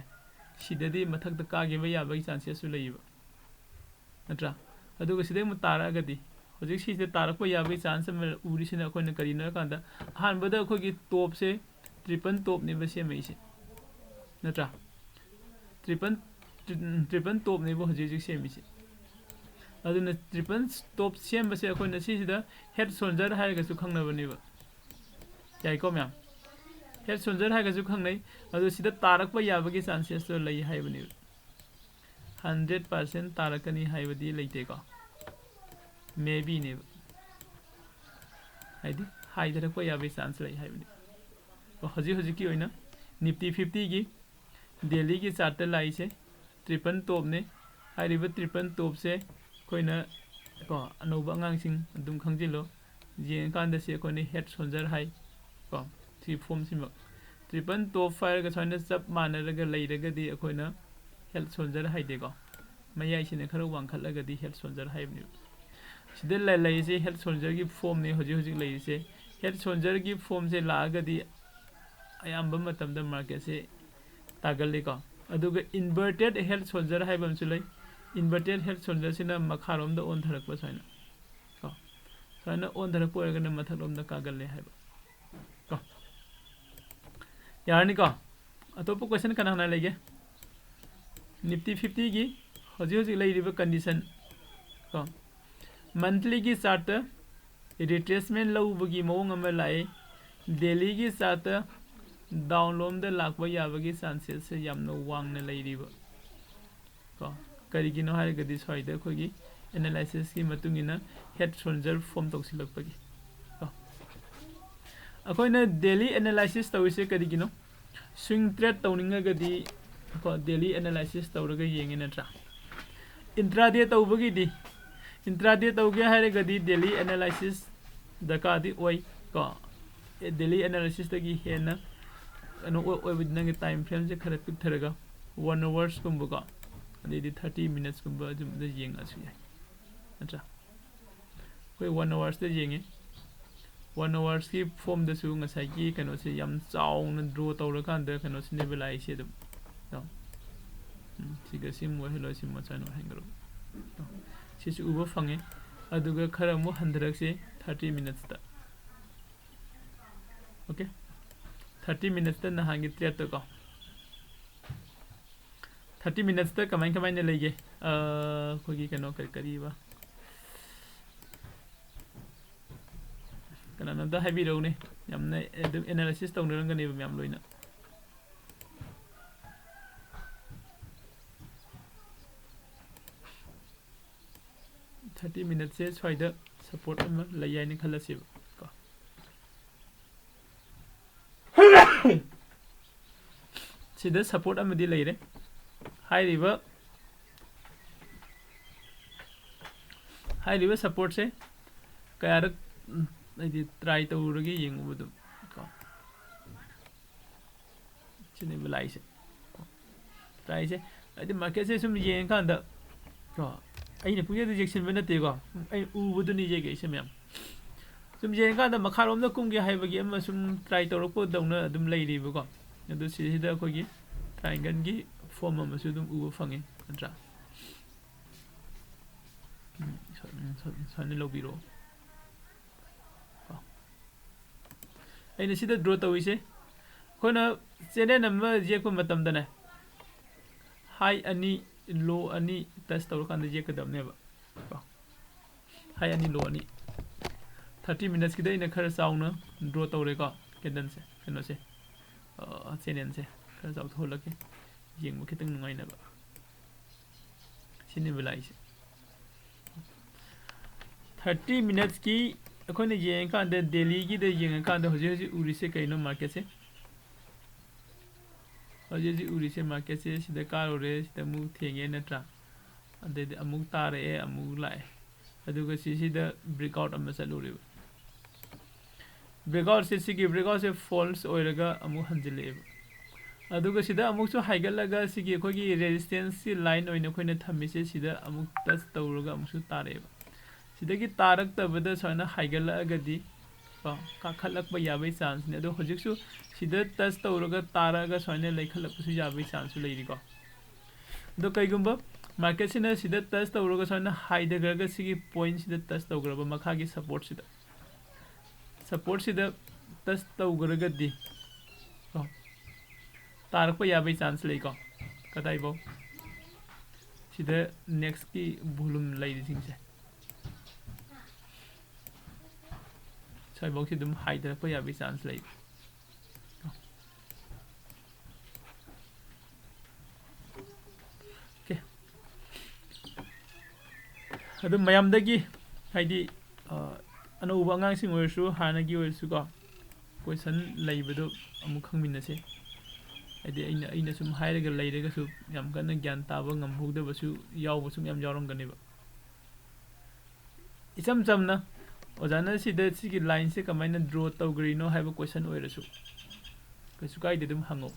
ꯁꯤꯗꯗꯤ ꯃꯊꯛꯇ ꯀꯥꯈꯤꯕ ꯌꯥꯕꯒꯤ ꯆꯥꯟꯁꯦꯁꯁꯨ ꯂꯩꯌꯦꯕ, ꯅꯠꯇ꯭ꯔꯥ? ꯑꯗꯨꯒ ꯁꯤꯗꯩ ꯑꯃꯨꯛ ꯇꯥꯔꯛꯑꯒꯗꯤ, ꯍꯧꯖꯤꯛ ꯁꯤꯁꯤꯗ ꯇꯥꯔꯛꯄ ꯌꯥꯕꯒꯤ ꯆꯥꯟꯁ ꯑꯃ ꯎꯔꯤꯁꯤꯅ ꯑꯩꯈꯣꯏꯅ ꯀꯔꯤꯅꯣ ꯍꯥꯏꯔꯀꯥꯟꯗ, ꯑꯍꯥꯟꯕꯗ ꯑꯩꯈꯣꯏꯒꯤ ꯇꯣꯞꯁꯦ ꯇ꯭ꯔꯤꯄꯜ ꯇꯣꯞꯅꯦꯕ ꯁꯦꯝꯃꯛꯏꯁꯦ, ꯅꯠꯇ꯭ꯔꯥ? ꯇ꯭ꯔꯤꯄꯜ ꯇ꯭ꯔꯤꯄꯜ ꯇꯣꯞꯅꯦꯕ ꯍꯧꯖꯤꯛ ꯍꯧꯖꯤꯛ ꯁꯦꯝꯃꯤꯁꯦ꯫ ꯑꯗꯨꯅ ꯇ꯭ꯔꯤꯄꯜ ꯇꯣꯞ ꯁꯦꯝꯕꯁꯦ ꯑꯩꯈꯣꯏꯅ ꯁꯤꯁꯤꯗ ꯍꯦꯠ ꯁꯣꯜꯖꯔ ꯍꯥꯏꯔꯒꯁꯨ ꯈꯪꯅꯕꯅꯦꯕ꯫ ꯌꯥꯏꯀꯣ ꯃꯌꯥꯝ? ꯍꯦꯠ ꯁꯣꯜꯖꯔ ꯍꯥꯏꯔꯒꯁꯨ ꯈꯪꯅꯩ꯫ ꯑꯗꯨ ꯁꯤꯗ ꯇꯥꯔꯛꯄ ꯌꯥꯕꯒꯤ ꯆꯥꯟꯁꯦꯁꯇꯣ ꯂꯩ ꯍꯥꯏꯕꯅꯦꯕ꯫ ꯍꯟꯗ꯭ꯔꯦꯠ ꯄꯥꯔꯁꯦꯟ ꯇꯥꯔꯛꯀꯅꯤ ꯍꯥꯏꯕꯗꯤ ꯂꯩꯇꯦꯀꯣ꯫ ꯃꯦꯕꯤꯅꯦꯕ꯫ ꯍꯥꯏꯗꯤ ꯍꯥꯏꯊꯔꯛꯄ ꯌꯥꯕꯒꯤ ꯆꯥꯟꯁ ꯂꯩ ꯍꯥꯏꯕꯅꯤ꯫ ꯀꯣ, ꯍꯧꯖꯤꯛ ꯍꯧꯖꯤꯛꯀꯤ ꯑꯣꯏꯅ ꯅꯤꯐꯇꯤ ꯐꯤꯐꯇꯤꯒꯤ ꯗꯦꯂꯤꯒꯤ ꯆꯥꯔꯠꯇ ꯂꯥꯛꯏꯁꯦ ꯇ꯭ꯔꯤꯄꯜ ꯇꯣꯞꯅꯦ꯫ ꯍꯥꯏꯔꯤꯕ ꯇ꯭ꯔꯤꯄꯜ ꯇꯣꯞꯁꯦ ꯑꯩꯈꯣꯏꯅ, ꯀꯣ, ꯑꯅꯧꯕ ꯑꯉꯥꯡꯁꯤꯡ ꯑꯗꯨꯝ ꯈꯪꯖꯤꯜꯂꯣ꯫ ꯌꯦꯡꯉꯀꯥꯟꯗ ꯁꯤ ꯑꯩꯈꯣꯏꯅ ꯍꯦꯠ ꯁꯣꯜꯖꯔ ꯍꯥꯏ꯫ ꯀꯣ, ꯁꯤ ꯐꯣꯝꯁꯤꯃꯛ ꯇ꯭ꯔꯤꯄꯜ ꯇꯣꯞ ꯍꯥꯏꯔꯒ ꯁꯨꯃꯥꯏꯅ ꯆꯞ ꯃꯥꯟꯅꯔꯒ ꯂꯩꯔꯒꯗꯤ ꯑꯩꯈꯣꯏꯅ ꯍꯦꯠ ꯁꯣꯜꯖꯔ ꯍꯥꯏꯗꯦꯀꯣ꯫ ꯃꯌꯥꯏꯁꯤꯅ ꯈꯔ ꯋꯥꯡꯈꯠꯂꯒꯗꯤ ꯍꯦꯠ ꯁꯣꯜꯖꯔ ꯍꯥꯏꯕꯅꯦꯕ꯫ ꯁꯤꯗ ꯂꯩ-, ꯂꯩꯔꯤꯁꯦ ꯍꯦꯠ ꯁꯣꯜꯖꯔꯒꯤ ꯐꯣꯝꯅꯤ ꯍꯧꯖꯤꯛ ꯍꯧꯖꯤꯛ ꯂꯩꯔꯤꯁꯦ꯫ ꯍꯦꯠ ꯁꯣꯜꯖꯔꯒꯤ ꯐꯣꯝꯁꯦ ꯂꯥꯛꯑꯒꯗꯤ ꯑꯌꯥꯝꯕ ꯃꯇꯝꯗ ꯃꯥꯔꯀꯦꯠꯁꯦ ꯇꯥꯒꯜꯂꯤꯀꯣ꯫ ꯑꯗꯨꯒ ꯏꯟꯚꯔꯇꯦꯠ ꯍꯦꯠ ꯁꯣꯜꯖꯔ ꯍꯥꯏꯕ ꯑꯃꯁꯨ ꯂꯩ꯫ ꯏꯟꯚꯔꯇꯦꯠ ꯍꯦꯠ ꯁꯣꯜꯖꯔꯁꯤꯅ ꯃꯈꯥꯔꯣꯝꯗ ꯑꯣꯟꯊꯔꯛꯄ ꯁꯨꯃꯥꯏꯅ꯫ ꯀꯣ, ꯁꯨꯃꯥꯏꯅ ꯑꯣꯟꯊꯔꯛꯄ ꯑꯣꯏꯔꯒꯅ ꯃꯊꯛꯂꯣꯝꯗ ꯀꯥꯒꯜꯂꯦ ꯍꯥꯏꯕ꯫ ꯀꯣ, ꯌꯥꯔꯅꯤꯀꯣ? ꯑꯇꯣꯞꯄ ꯀꯣꯏꯁꯟ ꯀꯅꯥ ꯀꯅꯥ ꯂꯩꯒꯦ? ꯅꯤꯐꯇꯤ ꯐꯤꯐꯇꯤꯒꯤ ꯍꯧꯖꯤꯛ ꯍꯧꯖꯤꯛ ꯂꯩꯔꯤꯕ ꯀꯟꯗꯤꯁꯟ, ꯀꯣ, ꯃꯟꯊꯂꯤꯒꯤ ꯆꯥꯔꯠꯇ ꯔꯤꯇ꯭ꯔꯦꯁꯃꯦꯟ ꯂꯧꯕꯒꯤ ꯃꯑꯣꯡ ꯑꯃ ꯂꯥꯛꯑꯦ꯫ ꯗꯦꯂꯤꯒꯤ ꯆꯥꯔꯠꯇ ꯗꯥꯎꯟꯂꯣꯝꯗ ꯂꯥꯛꯄ ꯌꯥꯕꯒꯤ ꯆꯥꯟꯁꯦꯁꯁꯦ ꯌꯥꯝꯅ ꯋꯥꯡꯅ ꯂꯩꯔꯤꯕ꯫ ꯀꯣ, ꯀꯔꯤꯒꯤꯅꯣ ꯍꯥꯏꯔꯒꯗꯤ ꯁ꯭ꯋꯥꯏꯗ ꯑꯩꯈꯣꯏꯒꯤ ꯑꯦꯅꯥꯂꯥꯏꯁꯤꯁꯀꯤ ꯃꯇꯨꯡ ꯏꯟꯅ ꯍꯦꯠ ꯁꯣꯜꯖꯔ ꯐꯣꯝ ꯇꯧꯁꯤꯜꯂꯛꯄꯒꯤ꯫ ꯀꯣ, ꯑꯩꯈꯣꯏꯅ ꯗꯦꯂꯤ ꯑꯦꯅꯥꯂꯥꯏꯁꯤꯁ ꯇꯧꯔꯤꯁꯦ ꯀꯔꯤꯒꯤꯅꯣ? ꯁ꯭ꯋꯤꯡ ꯇ꯭ꯔꯦꯠ ꯇꯧꯅꯤꯡꯉꯒꯗꯤ, ꯀꯣ, ꯗꯦꯂꯤ ꯑꯦꯅꯥꯂꯥꯏꯁꯤꯁ ꯇꯧꯔꯒ ꯌꯦꯡꯉꯦ ꯅꯠꯇ꯭ꯔꯥ? ꯏꯟꯇ꯭ꯔꯥꯗꯦ ꯇꯧꯕꯒꯤꯗꯤ, ꯏꯟꯇ꯭ꯔꯥꯗꯦ ꯇꯧꯒꯦ ꯍꯥꯏꯔꯒꯗꯤ ꯗꯦꯂꯤ ꯑꯦꯅꯥꯂꯥꯏꯁꯤꯁ ꯗꯔꯀꯥꯔꯗꯤ ꯑꯣꯏ꯫ ꯀꯣ, ꯗꯦꯂꯤ ꯑꯦꯅꯥꯂꯥꯏꯁꯤꯁꯇꯒꯤ ꯍꯦꯟꯅ ꯀꯩꯅꯣ ꯑꯣꯏ-, ꯑꯣꯏꯕꯗꯤ ꯅꯪꯒꯤ ꯇꯥꯏꯝ ꯐ꯭ꯔꯦꯝꯁꯦ ꯈꯔ ꯄꯤꯛꯊꯔꯒ ꯋꯥꯟ ꯑꯋꯥꯔꯁꯀꯨꯝꯕꯀꯣ, ꯑꯗꯩꯗꯤ ꯊꯥꯔꯇꯤ ꯃꯤꯅꯠꯁꯀꯨꯝꯕ ꯑꯗꯨꯝꯕꯗ ꯌꯦꯡꯉꯁꯨ ꯌꯥꯏ, ꯅꯠꯇ꯭ꯔꯥ? ꯑꯩꯈꯣꯏ ꯋꯥꯟ ꯑꯋꯥꯔꯁꯇ ꯌꯦꯡꯉꯦ꯫ ꯋꯥꯟ ꯑꯋꯥꯔꯁꯀꯤ ꯐꯣꯝꯗꯁꯨ ꯉꯁꯥꯏꯒꯤ ꯀꯩꯅꯣꯁꯦ ꯌꯥꯝ ꯆꯥꯎꯅ ꯗ꯭ꯔꯣ ꯇꯧꯔꯀꯥꯟꯗ ꯀꯩꯅꯣꯁꯤꯅꯦꯕ ꯂꯥꯛꯏꯁꯦ ꯑꯗꯨꯝ꯫ ꯀꯣ, ꯎꯝ, ꯁꯤꯒ ꯁꯤ ꯑꯃꯨꯛ ꯑꯣꯏꯍꯜꯂꯣ, ꯁꯤ ꯃꯆꯥ ꯑꯣꯏꯍꯟꯈ꯭ꯔꯣ꯫ ꯀꯣ, ꯁꯤꯁꯨ ꯎꯕ ꯐꯪꯉꯦ꯫ ꯑꯗꯨꯒ ꯈꯔ ꯑꯃꯨꯛ ꯍꯟꯊꯔꯛꯁꯤ ꯊꯥꯔꯇꯤ ꯃꯤꯅꯠꯁꯇ꯫ ꯑꯣꯀꯦ, ꯊꯥꯔꯇꯤ ꯃꯤꯅꯠꯁꯇ ꯅꯍꯥꯟꯒꯤ ꯇ꯭ꯔꯦꯠꯇꯣ ꯀꯣ, ꯊꯥꯔꯇꯤ ꯃꯤꯅꯠꯁꯇ ꯀꯃꯥꯏ ꯀꯃꯥꯏꯅ ꯂꯩꯒꯦ? ꯑꯩꯈꯣꯏꯒꯤ ꯀꯩꯅꯣ ꯀꯔꯤ ꯀꯔꯤꯕ, ꯀꯅꯥꯅꯣꯝꯇ ꯍꯥꯏꯕꯤꯔꯛꯎꯅꯦ꯫ ꯌꯥꯝꯅ ꯑꯗꯨꯝ ꯑꯦꯅꯥꯂꯥꯏꯁꯤꯁ ꯇꯧꯅꯔꯝꯒꯅꯦꯕ ꯃꯌꯥꯝ ꯂꯣꯏꯅ꯫ ꯊꯥꯔꯇꯤ ꯃꯤꯅꯠꯁꯦ ꯁ꯭ꯋꯥꯏꯗ ꯁꯞꯄꯣꯔꯠ ꯑꯃ ꯂꯩ ꯍꯥꯏꯅ ꯈꯜꯂꯁꯦꯕ ꯀꯣ꯫ ꯁꯤꯗ ꯁꯞꯄꯣꯔꯠ ꯑꯃꯗꯤ ꯂꯩꯔꯦ꯫ ꯍꯥꯏꯔꯤꯕ ꯍꯥꯏꯔꯤꯕ ꯁꯞꯄꯣꯔꯠꯁꯦ ꯀꯌꯥꯔꯛ, ꯎꯝ, ꯍꯥꯏꯗꯤ ꯇ꯭ꯔꯥꯏ ꯇꯧꯔꯒ ꯌꯦꯡꯉꯨꯕ ꯑꯗꯨꯝ ꯀꯣ꯫ ꯁꯤꯅꯦꯕ ꯂꯥꯛꯏꯁꯦ꯫ ꯇ꯭ꯔꯥꯏꯁꯦ ꯍꯥꯏꯗꯤ ꯃꯥꯔꯀꯦꯠꯁꯦ ꯁꯨꯝ ꯌꯦꯡꯉꯀꯥꯟꯗ ꯀꯣ, ꯑꯩꯅ ꯄꯨꯡꯌꯦꯛꯇ ꯌꯦꯛꯁꯤꯟꯕ ꯅꯠꯇꯦꯀꯣ, ꯑꯩꯅ ꯎꯕꯗꯨꯅꯤ ꯌꯦꯛꯏꯁꯦ ꯃꯌꯥꯝ꯫ ꯁꯨꯝ ꯌꯦꯡꯉꯀꯥꯟꯗ ꯃꯈꯥꯔꯣꯝꯗ ꯀꯨꯝꯒꯦ ꯍꯥꯏꯕꯒꯤ ꯑꯃ ꯁꯨꯝ ꯇ꯭ꯔꯥꯏ ꯇꯧꯔꯛꯄꯗꯧꯅ ꯑꯗꯨꯝ ꯂꯩꯔꯤꯕꯀꯣ꯫ ꯑꯗꯨ ꯁꯤꯁꯤꯗ ꯑꯩꯈꯣꯏꯒꯤ ꯇ꯭ꯔꯥꯏꯡꯒꯜꯒꯤ ꯐꯣꯝ ꯑꯃꯁꯨ ꯑꯗꯨꯝ ꯎꯕ ꯐꯪꯉꯦ, ꯅꯠꯇ꯭ꯔꯥ? ꯎꯝ, ꯁꯨꯃꯥꯏꯅ ꯂꯧꯕꯤꯔꯣ꯫ ꯀꯣ꯫ ꯑꯩꯅ ꯁꯤꯗ ꯗ꯭ꯔꯣ ꯇꯧꯔꯤꯁꯦ, ꯑꯩꯈꯣꯏꯅ ꯆꯦꯅꯦꯜ ꯑꯃ ꯌꯦꯛꯄ ꯃꯇꯝꯗꯅꯦ, ꯍꯥꯏ ꯑꯅꯤ, ꯂꯣ ꯑꯅꯤ ꯇꯆ ꯇꯧꯔꯀꯥꯟꯗ ꯌꯦꯛꯀꯗꯕꯅꯦꯕ꯫ ꯀꯣ꯫ ꯍꯥꯏ ꯑꯅꯤ, ꯂꯣ ꯑꯅꯤ꯫ ꯊꯥꯔꯇꯤ ꯃꯤꯅꯠꯁꯀꯤꯗ ꯑꯩꯅ ꯈꯔ ꯆꯥꯎꯅ ꯗ꯭ꯔꯣ ꯇꯧꯔꯦꯀꯣ, ꯀꯦꯟꯗꯜꯁꯦ, ꯀꯩꯅꯣꯁꯦ, ꯆꯦꯅꯦꯜꯁꯦ ꯈꯔ ꯆꯥꯎꯊꯣꯛꯍꯜꯂꯛꯀꯦ, ꯌꯦꯡꯕ ꯈꯤꯇꯪ ꯅꯨꯡꯉꯥꯏꯅꯕ꯫ ꯁꯤꯅꯦꯕ ꯂꯥꯛꯏꯁꯦ꯫ ꯊꯥꯔꯇꯤ ꯃꯤꯅꯠꯁꯀꯤ ꯑꯩꯈꯣꯏꯅ ꯌꯦꯡꯉꯀꯥꯟꯗ, ꯗꯦꯂꯤꯒꯤꯗ ꯌꯦꯡꯉꯀꯥꯟꯗ ꯍꯧꯖꯤꯛ ꯍꯧꯖꯤꯛ ꯎꯔꯤꯁꯦ ꯀꯩꯅꯣ? ꯃꯥꯔꯀꯦꯠꯁꯦ, ꯍꯧꯖꯤꯛ ꯍꯧꯖꯤꯛ ꯎꯔꯤꯁꯦ, ꯃꯥꯔꯀꯦꯠꯁꯦ ꯁꯤꯗ ꯀꯥꯔꯨꯔꯦ, ꯁꯤꯗ ꯑꯃꯨꯛ ꯊꯦꯡꯉꯦ, ꯅꯠꯇ꯭ꯔꯥ? ꯑꯗꯩꯗꯤ ꯑꯃꯨꯛ ꯇꯥꯔꯛꯑꯦ, ꯑꯃꯨꯛ ꯂꯥꯛꯑꯦ꯫ ꯑꯗꯨꯒ ꯁꯤꯁꯤꯗ ꯕ꯭ꯔꯦꯛꯑꯥꯎꯠ ꯑꯃ ꯆꯠꯂꯨꯔꯦꯕ꯫ ꯕ꯭ꯔꯦꯛꯑꯥꯎꯠꯁꯦ, ꯁꯤꯒꯤ ꯕ꯭ꯔꯦꯛꯑꯥꯎꯠꯁꯦ ꯐꯣꯜꯁ ꯑꯣꯏꯔꯒ ꯑꯃꯨꯛ ꯍꯟꯖꯤꯜꯂꯛꯑꯦꯕ꯫ ꯑꯗꯨꯒ ꯁꯤꯗ ꯑꯃꯨꯛꯁꯨ ꯍꯥꯏꯒꯠꯂꯒ ꯁꯤꯒꯤ ꯑꯩꯈꯣꯏꯒꯤ ꯔꯦꯖꯤꯁꯇꯦꯟꯁꯀꯤ ꯂꯥꯏꯟ ꯑꯣꯏꯅ ꯑꯩꯈꯣꯏꯅ ꯊꯝꯃꯤꯁꯦ, ꯁꯤꯗ ꯑꯃꯨꯛ ꯇꯆ ꯇꯧꯔꯒ ꯑꯃꯨꯛꯁꯨ ꯇꯥꯔꯛꯑꯦꯕ꯫ ꯁꯤꯗꯒꯤ ꯇꯥꯔꯛꯇꯕꯗ ꯁꯨꯃꯥꯏꯅ ꯍꯥꯏꯒꯠꯂꯛꯑꯒꯗꯤ ꯀꯣ, ꯀꯥꯈꯠꯂꯛꯄ ꯌꯥꯕꯒꯤ ꯆꯥꯟꯁꯅꯦ꯫ ꯑꯗꯣ ꯍꯧꯖꯤꯛꯁꯨ ꯁꯤꯗ ꯇꯆ ꯇꯧꯔꯒ ꯇꯥꯔꯛꯑꯒ ꯁꯨꯃꯥꯏꯅ ꯂꯩꯈꯠꯂꯛꯄꯁꯨ ꯌꯥꯕꯒꯤ ꯆꯥꯟꯁꯁꯨ ꯂꯩꯔꯤꯀꯣ꯫ ꯑꯗꯣ ꯀꯩꯒꯨꯝꯕ ꯃꯥꯔꯀꯦꯠꯁꯤꯅ ꯁꯤꯗ ꯇꯁ ꯇꯧꯔꯒ ꯁꯨꯃꯥꯏꯅ ꯍꯥꯏꯊꯈ꯭ꯔꯒ ꯁꯤꯒꯤ ꯄꯣꯏꯟꯁꯤꯗ ꯇꯁ ꯇꯧꯈ꯭ꯔꯕ ꯃꯈꯥꯒꯤ ꯁꯞꯄꯣꯔꯠꯁꯤꯗ, ꯁꯞꯄꯣꯔꯠꯁꯤꯗ ꯇꯁ ꯇꯧꯈ꯭ꯔꯒꯗꯤ ꯀꯣ, ꯇꯥꯔꯛꯄ ꯌꯥꯕꯒꯤ ꯆꯥꯟꯁ ꯂꯩꯀꯣ꯫ ꯀꯗꯥꯏꯐꯥꯎ? ꯁꯤꯗ ꯅꯦꯛꯁꯀꯤ ꯚꯣꯂꯨꯝ ꯂꯩꯔꯤꯁꯤꯡꯁꯦ, ꯁ꯭ꯋꯥꯏꯐꯥꯎꯁꯤ ꯑꯗꯨꯝ ꯍꯥꯏꯊꯔꯛꯄ ꯌꯥꯕꯒꯤ ꯆꯥꯟꯁ ꯂꯩ꯫ ꯑꯣꯀꯦ꯫ ꯑꯗꯨꯝ ꯃꯌꯥꯝꯗꯒꯤ, ꯍꯥꯏꯗꯤ, ꯑ, ꯑꯅꯧꯕ ꯑꯉꯥꯡꯁꯤꯡ ꯑꯣꯏꯔꯁꯨ, ꯍꯥꯟꯅꯒꯤ ꯑꯣꯏꯔꯁꯨꯀꯣ, ꯀꯣꯏꯁꯟ ꯂꯩꯕꯗꯣ ꯑꯃꯨꯛ ꯈꯪꯃꯤꯟꯅꯁꯦ꯫ ꯍꯥꯏꯗꯤ ꯑꯩꯅ, ꯑꯩꯅ ꯁꯨꯝ ꯍꯥꯏꯔꯒ ꯂꯩꯔꯒꯁꯨ ꯌꯥꯝ ꯀꯟꯅ ꯒ꯭ꯌꯥꯟ ꯇꯥꯕ ꯉꯝꯍꯧꯗꯕꯁꯨ ꯌꯥꯎꯕꯁꯨ ꯃꯌꯥꯝ ꯌꯥꯎꯔꯝꯒꯅꯦꯕ꯫ ꯏꯆꯝ ꯆꯝꯅ ꯑꯣꯖꯥꯅ ꯁꯤꯗ ꯁꯤꯒꯤ ꯂꯥꯏꯟꯁꯦ ꯀꯃꯥꯏꯅ ꯗ꯭ꯔꯣ ꯇꯧꯈ꯭ꯔꯤꯅꯣ ꯍꯥꯏꯕ ꯀꯣꯏꯁꯟ ꯑꯣꯏꯔꯁꯨ ꯀꯩꯁꯨ ꯀꯥꯏꯗꯦ, ꯑꯗꯨꯝ ꯍꯪꯉꯣ꯫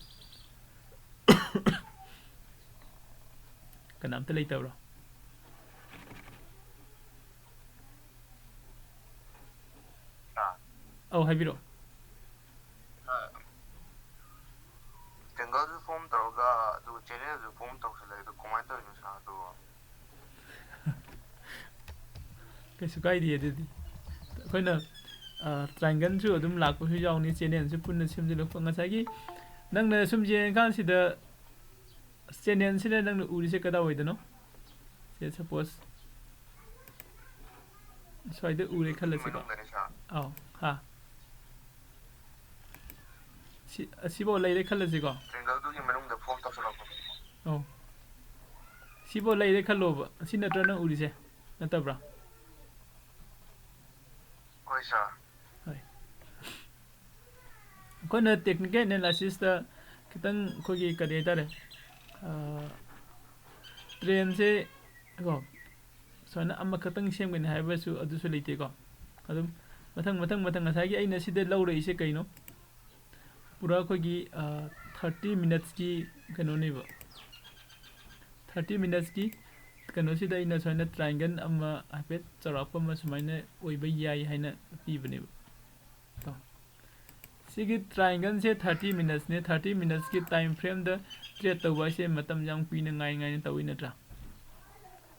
ꯀꯅꯥꯝꯇ ꯂꯩꯇꯕ꯭ꯔꯣ? ꯑꯥ꯫ ꯑꯧ, ꯍꯥꯏꯕꯤꯔꯛꯑꯣ꯫ ꯑꯥ꯫ ꯇ꯭ꯔꯦꯡꯒꯜꯁꯨ ꯐꯣꯝ ꯇꯧꯔꯒ ꯑꯗꯨꯒ ꯆꯦꯅꯦꯜꯁꯨ ꯐꯣꯝ ꯇꯧꯁꯜꯂꯛꯑꯦ, ꯑꯗꯨ ꯀꯃꯥꯏꯅ ꯇꯧꯔꯤꯅꯣ ꯁꯥꯔ ꯑꯗꯨꯕꯣ? ꯀꯩꯁꯨ ꯀꯥꯏꯗꯦ ꯑꯗꯨꯗꯤ꯫ ꯑꯩꯈꯣꯏꯅ, ꯑ, ꯇ꯭ꯔꯥꯏꯡꯒꯜꯁꯨ ꯑꯗꯨꯝ ꯂꯥꯛꯄꯁꯨ ꯌꯥꯎꯅꯤ, ꯆꯦꯅꯦꯜꯁꯨ ꯄꯨꯟꯅ ꯁꯦꯝꯖꯤꯜꯂꯛꯄ꯫ ꯉꯁꯥꯏꯒꯤ ꯅꯪꯅ ꯁꯨꯝ ꯌꯦꯡꯉꯀꯥꯟꯁꯤꯗ ꯆꯦꯅꯦꯜꯁꯤꯗ ꯅꯪꯅ ꯎꯔꯤꯁꯦ ꯀꯗꯥꯏꯋꯥꯏꯗꯅꯣ? ꯁꯦ, ꯁꯄꯣꯁ ꯁ꯭ꯋꯥꯏꯗ ꯎꯔꯦ ꯈꯜꯂꯁꯤꯀꯣ꯫ ꯃꯅꯨꯡꯗꯅꯦ ꯁꯥꯔ꯫ ꯑꯧ, ꯍꯥ꯫ ꯁꯤ, ꯑꯁꯤꯐꯥꯎ ꯂꯩꯔꯦ ꯈꯜꯂꯁꯤꯀꯣ꯫ ꯇ꯭ꯔꯦꯡꯒꯜꯗꯨꯒꯤ ꯃꯅꯨꯡꯗ ꯐꯣꯝ ꯇꯧꯁꯜꯂꯛꯄꯅꯦ꯫ ꯑꯧ꯫ ꯁꯤꯐꯥꯎ ꯂꯩꯔꯦ ꯈꯜꯂꯣꯕ꯫ ꯁꯤ ꯅꯠꯇ꯭ꯔꯣ ꯅꯪ ꯎꯔꯤꯁꯦ? ꯅꯠꯇꯕ꯭ꯔꯥ? ꯍꯣꯏ, ꯁꯥꯔ꯫ ꯍꯣꯏ꯫ ꯑꯩꯈꯣꯏꯅ ꯇꯦꯛꯅꯤꯀꯦꯜ ꯑꯦꯅꯥꯂꯥꯏꯁꯤꯁꯇ ꯈꯤꯇꯪ ꯑꯩꯈꯣꯏꯒꯤ ꯀꯔꯤ ꯍꯥꯏꯇꯥꯔꯦ, ꯑ, ꯇ꯭ꯔꯦꯟꯁꯦ ꯀꯣ, ꯁꯨꯃꯥꯏꯅ ꯑꯃꯈꯛꯇꯪ ꯁꯦꯝꯒꯅꯤ ꯍꯥꯏꯕꯁꯨ ꯑꯗꯨꯁꯨ ꯂꯩꯇꯦꯀꯣ꯫ ꯑꯗꯨꯝ ꯃꯊꯪ, ꯃꯊꯪ, ꯃꯊꯪ ꯉꯁꯥꯏꯒꯤ ꯑꯩꯅ ꯁꯤꯗ ꯂꯧꯔꯛꯏꯁꯦ ꯀꯩꯅꯣ? ꯄꯨꯔꯥ ꯑꯩꯈꯣꯏꯒꯤ, ꯑ, ꯊꯥꯔꯇꯤ ꯃꯤꯅꯠꯁꯀꯤ ꯀꯩꯅꯣꯅꯦꯕ꯫ ꯊꯥꯔꯇꯤ ꯃꯤꯅꯠꯁꯀꯤ ꯀꯩꯅꯣꯁꯤꯗ ꯑꯩꯅ ꯁꯨꯃꯥꯏꯅ ꯇ꯭ꯔꯥꯏꯡꯒꯜ ꯑꯃ ꯍꯥꯏꯐꯦꯠ ꯆꯥꯎꯔꯥꯛꯄ ꯑꯃ ꯁꯨꯃꯥꯏꯅ ꯑꯣꯏꯕ ꯌꯥꯏ ꯍꯥꯏꯅ ꯄꯤꯕꯅꯦꯕ꯫ ꯇꯣ꯫ ꯁꯤꯒꯤ ꯇ꯭ꯔꯥꯏꯡꯒꯜꯁꯦ ꯊꯥꯔꯇꯤ ꯃꯤꯅꯠꯁꯅꯦ꯫ ꯊꯥꯔꯇꯤ ꯃꯤꯅꯠꯁꯀꯤ ꯇꯥꯏꯝ ꯐ꯭ꯔꯦꯝꯗ ꯇ꯭ꯔꯦꯠ ꯇꯧꯕ ꯍꯥꯏꯁꯦ ꯃꯇꯝ ꯌꯥꯝ ꯀꯨꯏꯅ ꯉꯥꯏ ꯉꯥꯏꯅ ꯇꯧꯏ ꯅꯠꯇ꯭ꯔꯥ?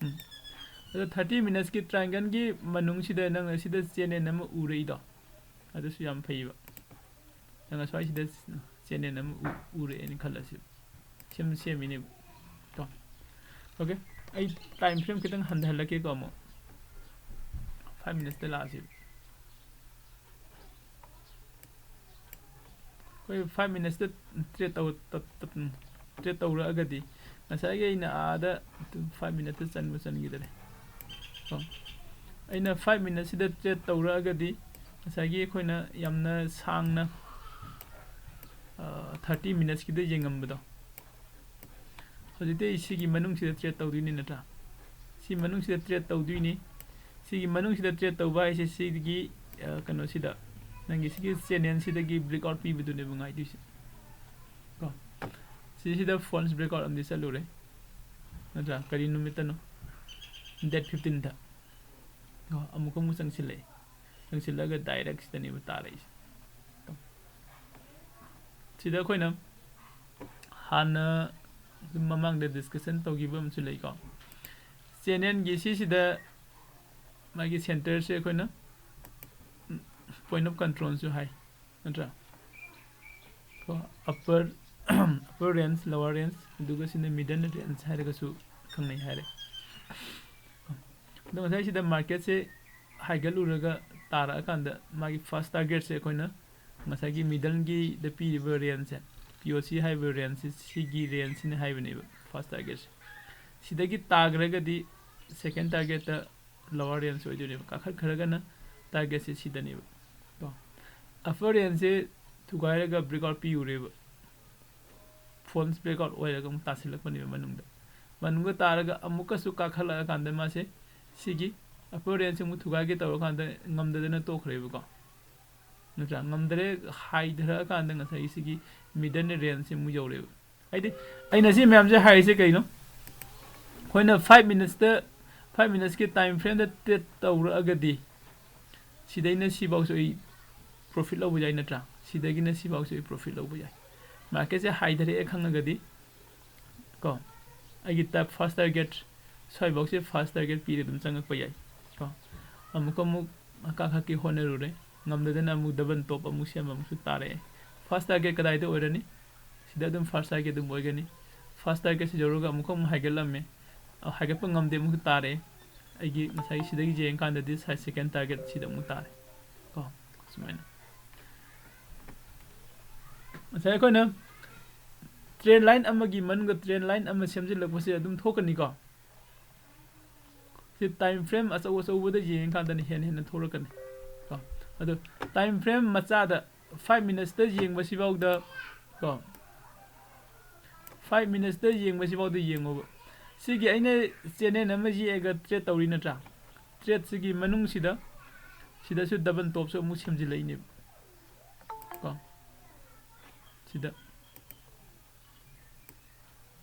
ꯎꯝ꯫ ꯑꯗꯣ thirty minutesꯀꯤ triangleꯒꯤ ꯃꯅꯨꯡꯁꯤꯗ ꯅꯪꯅ ꯁꯤꯗ channel ꯑꯃ ꯎꯔꯛꯏꯗꯣ, ꯑꯗꯨꯁꯨ ꯌꯥꯝ ꯐꯩꯕ꯫ ꯅꯪ ꯑꯁ꯭ꯋꯥꯏꯁꯤꯗ channel ꯑꯃ ꯎ-, ꯎꯔꯛꯑꯦꯅ ꯈꯜꯂꯁꯤ꯫ ꯁꯦꯝ-, ꯁꯦꯝꯃꯤꯅꯦꯕ꯫ ꯀꯣ꯫ Okay꯫ ꯑꯩ time frame ꯈꯤꯇꯪ ꯍꯟꯊꯍꯜꯂꯛꯀꯦꯀꯣ ꯑꯃꯨꯛ꯫ Five minutesꯇ ꯂꯥꯛꯑꯁꯤ꯫ ꯑꯩꯈꯣꯏ five minutesꯇ trade ꯇꯧ-, ꯇ-, ꯇ-, trade ꯇꯧꯔꯛꯑꯒꯗꯤ, ꯉꯁꯥꯏꯒꯤ ꯑꯩꯅ ꯑꯥꯗ five minutesꯇ ꯆꯟꯕ ꯆꯟꯈꯤꯗꯔꯦ꯫ ꯀꯣ꯫ ꯑꯩꯅ five minutesꯁꯤꯗ trade ꯇꯧꯔꯛꯑꯒꯗꯤ, ꯉꯁꯥꯏꯒꯤ ꯑꯩꯈꯣꯏꯅ ꯌꯥꯝꯅ ꯁꯥꯡꯅ, ꯑ, thirty minutesꯀꯤꯗ ꯌꯦꯡꯉꯝꯕꯗꯣ, ꯍꯧꯖꯤꯛꯇꯤ ꯑꯩ ꯁꯤꯒꯤ ꯃꯅꯨꯡꯁꯤꯗ trade ꯇꯧꯗꯣꯏꯅꯤ ꯅꯠꯇ꯭ꯔꯥ? ꯁꯤ ꯃꯅꯨꯡꯁꯤꯗ trade ꯇꯧꯗꯣꯏꯅꯤ꯫ ꯁꯤꯒꯤ ꯃꯅꯨꯡꯁꯤꯗ trade ꯇꯧꯕ ꯍꯥꯏꯁꯦ ꯁꯤꯒꯤ, ꯑ, ꯀꯩꯅꯣꯁꯤꯗ, ꯅꯪꯒꯤ ꯁꯤꯒꯤ channelꯁꯤꯗꯒꯤ breakout ꯄꯤꯕꯗꯨꯅꯦꯕ ꯉꯥꯏꯗꯣꯏꯁꯦ꯫ ꯀꯣ꯫ ꯁꯤꯁꯤꯗ false breakout ꯑꯃꯗꯤ ꯆꯠꯂꯨꯔꯦ꯫ ꯅꯠꯇ꯭ꯔꯥ? ꯀꯔꯤ ꯅꯨꯃꯤꯠꯇꯅꯣ? Date fifteenꯗ꯫ ꯀꯣ꯫ ꯑꯃꯨꯛꯀ ꯑꯃꯨꯛ ꯆꯪꯁꯤꯜꯂꯛꯑꯦ꯫ ꯆꯪꯁꯤꯜꯂꯒ direct ꯁꯤꯗꯅꯦꯕ ꯇꯥꯔꯛꯏꯁꯦ꯫ ꯀꯣ꯫ ꯁꯤꯗ ꯑꯩꯈꯣꯏꯅ ꯍꯥꯟꯅ ꯃꯃꯥꯡꯗ discussion ꯇꯧꯈꯤꯕ ꯑꯃꯁꯨ ꯂꯩꯀꯣ꯫ Channelꯒꯤ ꯁꯤꯁꯤꯗ ꯃꯥꯒꯤ centreꯁꯦ ꯑꯩꯈꯣꯏꯅ point of controlꯁꯨ ꯍꯥꯏ, ꯅꯠꯇ꯭ꯔꯥ? ꯀꯣ, upper, upper range, lower range, ꯑꯗꯨꯒ ꯁꯤꯅ middle range ꯍꯥꯏꯔꯒꯁꯨ ꯈꯪꯅꯩ ꯍꯥꯏꯔꯦ꯫ ꯑꯗꯣ ꯉꯁꯥꯏ ꯁꯤꯗ marketꯁꯦ ꯍꯥꯏꯒꯠꯂꯨꯔꯒ ꯇꯥꯔꯛꯑꯀꯥꯟꯗ ꯃꯥꯒꯤ first targetꯁꯦ ꯑꯩꯈꯣꯏꯅ ꯉꯁꯥꯏꯒꯤ middleꯒꯤꯗ ꯄꯤꯔꯤꯕ rangeꯁꯦ, P O C ꯍꯥꯏꯔꯤꯕ rangeꯁꯦ, ꯁꯤꯒꯤ rangeꯁꯤꯅ ꯍꯥꯏꯕꯅꯦꯕ first targetꯁꯦ꯫ ꯁꯤꯗꯒꯤ ꯇꯥꯈ꯭ꯔꯒꯗꯤ second targetꯇ lower range ꯑꯣꯏꯗꯣꯏꯅꯦꯕ, ꯀꯥꯈꯠꯈ꯭ꯔꯒꯅ targetꯁꯦ ꯁꯤꯗꯅꯦꯕ꯫ ꯀꯣ꯫ Upper rangeꯁꯦ ꯊꯨꯒꯥꯏꯔꯒ breakout ꯄꯤꯎꯔꯦꯕ꯫ False breakout ꯑꯣꯏꯔꯒ ꯑꯃꯨꯛ ꯇꯥꯁꯤꯜꯂꯛꯄꯅꯦꯕ ꯃꯅꯨꯡꯗ꯫ ꯃꯅꯨꯡꯗ ꯇꯥꯔꯒ ꯑꯃꯨꯛꯀꯁꯨ ꯀꯥꯈꯠꯂꯛꯑꯀꯥꯟꯗ ꯃꯥꯁꯦ ꯁꯤꯒꯤ upper rangeꯁꯦ ꯑꯃꯨꯛ ꯊꯨꯒꯥꯏꯒꯦ ꯇꯧꯔꯀꯥꯟꯗ ꯉꯝꯗꯗꯅ ꯇꯣꯛꯈ꯭ꯔꯦꯕꯀꯣ꯫ ꯅꯠꯇ꯭ꯔꯥ? ꯉꯝꯗꯔꯦ, ꯍꯥꯏꯊꯔꯛꯑꯀꯥꯟꯗ ꯉꯁꯥꯏꯒꯤ ꯁꯤꯒꯤ middle rangeꯁꯦ ꯑꯃꯨꯛ ꯌꯧꯔꯦꯕ꯫ ꯍꯥꯏꯗꯤ ꯑꯩꯅ ꯁꯤ ꯃꯌꯥꯝꯁꯦ ꯍꯥꯏꯔꯤꯁꯦ ꯀꯩꯅꯣ? ꯑꯩꯈꯣꯏꯅ five minutesꯇ, five minutesꯀꯤ time frameꯗ trade ꯇꯧꯔꯛꯑꯒꯗꯤ ꯁꯤꯗꯩꯅ ꯁꯤꯐꯥꯎꯁꯨ ꯑꯩ profit ꯂꯧꯕ ꯌꯥꯏ, ꯅꯠꯇ꯭ꯔꯥ? ꯁꯤꯗꯒꯤꯅ ꯁꯤꯐꯥꯎꯁꯨ ꯑꯩ profit ꯂꯧꯕ ꯌꯥꯏ꯫ Marketꯁꯦ ꯍꯥꯏꯊꯔꯛꯑꯦ ꯈꯪꯉꯒꯗꯤ, ꯀꯣ, ꯑꯩꯒꯤ ꯇ-, first target ꯁ꯭ꯋꯥꯏꯐꯥꯎꯁꯦ ꯐꯥꯔꯁ ꯇꯥꯔꯒꯦꯠ ꯄꯤꯔꯒ ꯑꯗꯨꯝ ꯆꯪꯉꯛꯄ ꯌꯥꯏ ꯀꯣ꯫ ꯑꯃꯨꯛ ꯑꯃꯨꯛ ꯀꯥꯈꯛꯀꯤ ꯍꯣꯠꯅꯔꯨꯔꯦ, ꯉꯝꯗꯗꯅ ꯑꯃꯨꯛ ꯗꯕꯜ ꯇꯣꯞ ꯑꯃꯨꯛ ꯁꯦꯝꯕ ꯑꯃꯨꯛꯁꯨ ꯇꯥꯔꯛꯑꯦ꯫ ꯐꯥꯔꯁ ꯇꯥꯔꯒꯦꯠ ꯀꯗꯥꯏꯗ ꯑꯣꯏꯔꯅꯤ? ꯁꯤꯗ ꯑꯗꯨꯝ ꯐꯥꯔꯁ ꯇꯥꯔꯒꯦꯠ ꯑꯗꯨꯝ ꯑꯣꯏꯒꯅꯤ꯫ ꯐꯥꯔꯁ ꯇꯥꯔꯒꯦꯠꯁꯤ ꯌꯧꯔꯒ ꯑꯃꯨꯛꯀ ꯑꯃꯨꯛ ꯍꯥꯏꯒꯠꯂꯝꯃꯦ꯫ ꯑ, ꯍꯥꯏꯒꯠꯄ ꯉꯝꯗꯦ, ꯑꯃꯨꯛꯁꯨ ꯇꯥꯔꯛꯑꯦ꯫ ꯑꯩꯒꯤ ꯉꯁꯥꯏꯒꯤ ꯁꯤꯗꯒꯤ ꯌꯦꯡꯀꯥꯟꯗꯗꯤ ꯁꯥꯏ-, ꯁꯦꯀꯦꯟ ꯇꯥꯔꯒꯦꯠ ꯁꯤꯗ ꯑꯃꯨꯛ ꯇꯥꯔꯦ ꯀꯣ꯫ ꯁꯨꯃꯥꯏꯅ ꯉꯁꯥꯏ ꯑꯩꯈꯣꯏꯅ ꯇ꯭ꯔꯦꯟ ꯂꯥꯏꯟ ꯑꯃꯒꯤ ꯃꯅꯨꯡꯗ ꯇ꯭ꯔꯦꯟ ꯂꯥꯏꯟ ꯑꯃ ꯁꯦꯝꯖꯤꯜꯂꯛꯄꯁꯦ ꯑꯗꯨꯝ ꯊꯣꯛꯀꯅꯤꯀꯣ꯫ ꯁꯤ ꯇꯥꯏꯝ ꯐ꯭ꯔꯦꯝ ꯑꯆꯧ ꯑꯆꯧꯕꯗ ꯌꯦꯡꯉꯀꯥꯟꯗꯅ ꯍꯦꯟꯅ ꯍꯦꯟꯅ ꯊꯣꯛꯂꯛꯀꯅꯤ ꯀꯣ꯫ ꯑꯗꯣ ꯇꯥꯏꯝ ꯐ꯭ꯔꯦꯝ ꯃꯆꯥꯗ ꯐꯥꯏꯚ ꯃꯤꯅꯠꯁꯇ ꯌꯦꯡꯕꯁꯤꯐꯥꯎꯗ ꯀꯣ, ꯐꯥꯏꯚ ꯃꯤꯅꯠꯁꯇ ꯌꯦꯡꯕꯁꯤꯐꯥꯎꯗ ꯌꯦꯡꯉꯣꯕ꯫ ꯁꯤꯒꯤ ꯑꯩꯅ ꯆꯦꯅꯦꯜ ꯑꯃ ꯌꯦꯛꯑꯒ ꯇ꯭ꯔꯦꯠ ꯇꯧꯔꯤ ꯅꯠꯇ꯭ꯔꯥ? ꯇ꯭ꯔꯦꯠꯁꯤꯒꯤ ꯃꯅꯨꯡꯁꯤꯗ ꯁꯤꯗꯁꯨ ꯗꯕꯜ ꯇꯣꯞꯁꯨ ꯑꯃꯨꯛ ꯁꯦꯝꯖꯤꯜꯂꯛꯏꯅꯦꯕ ꯀꯣ꯫ ꯁꯤꯗ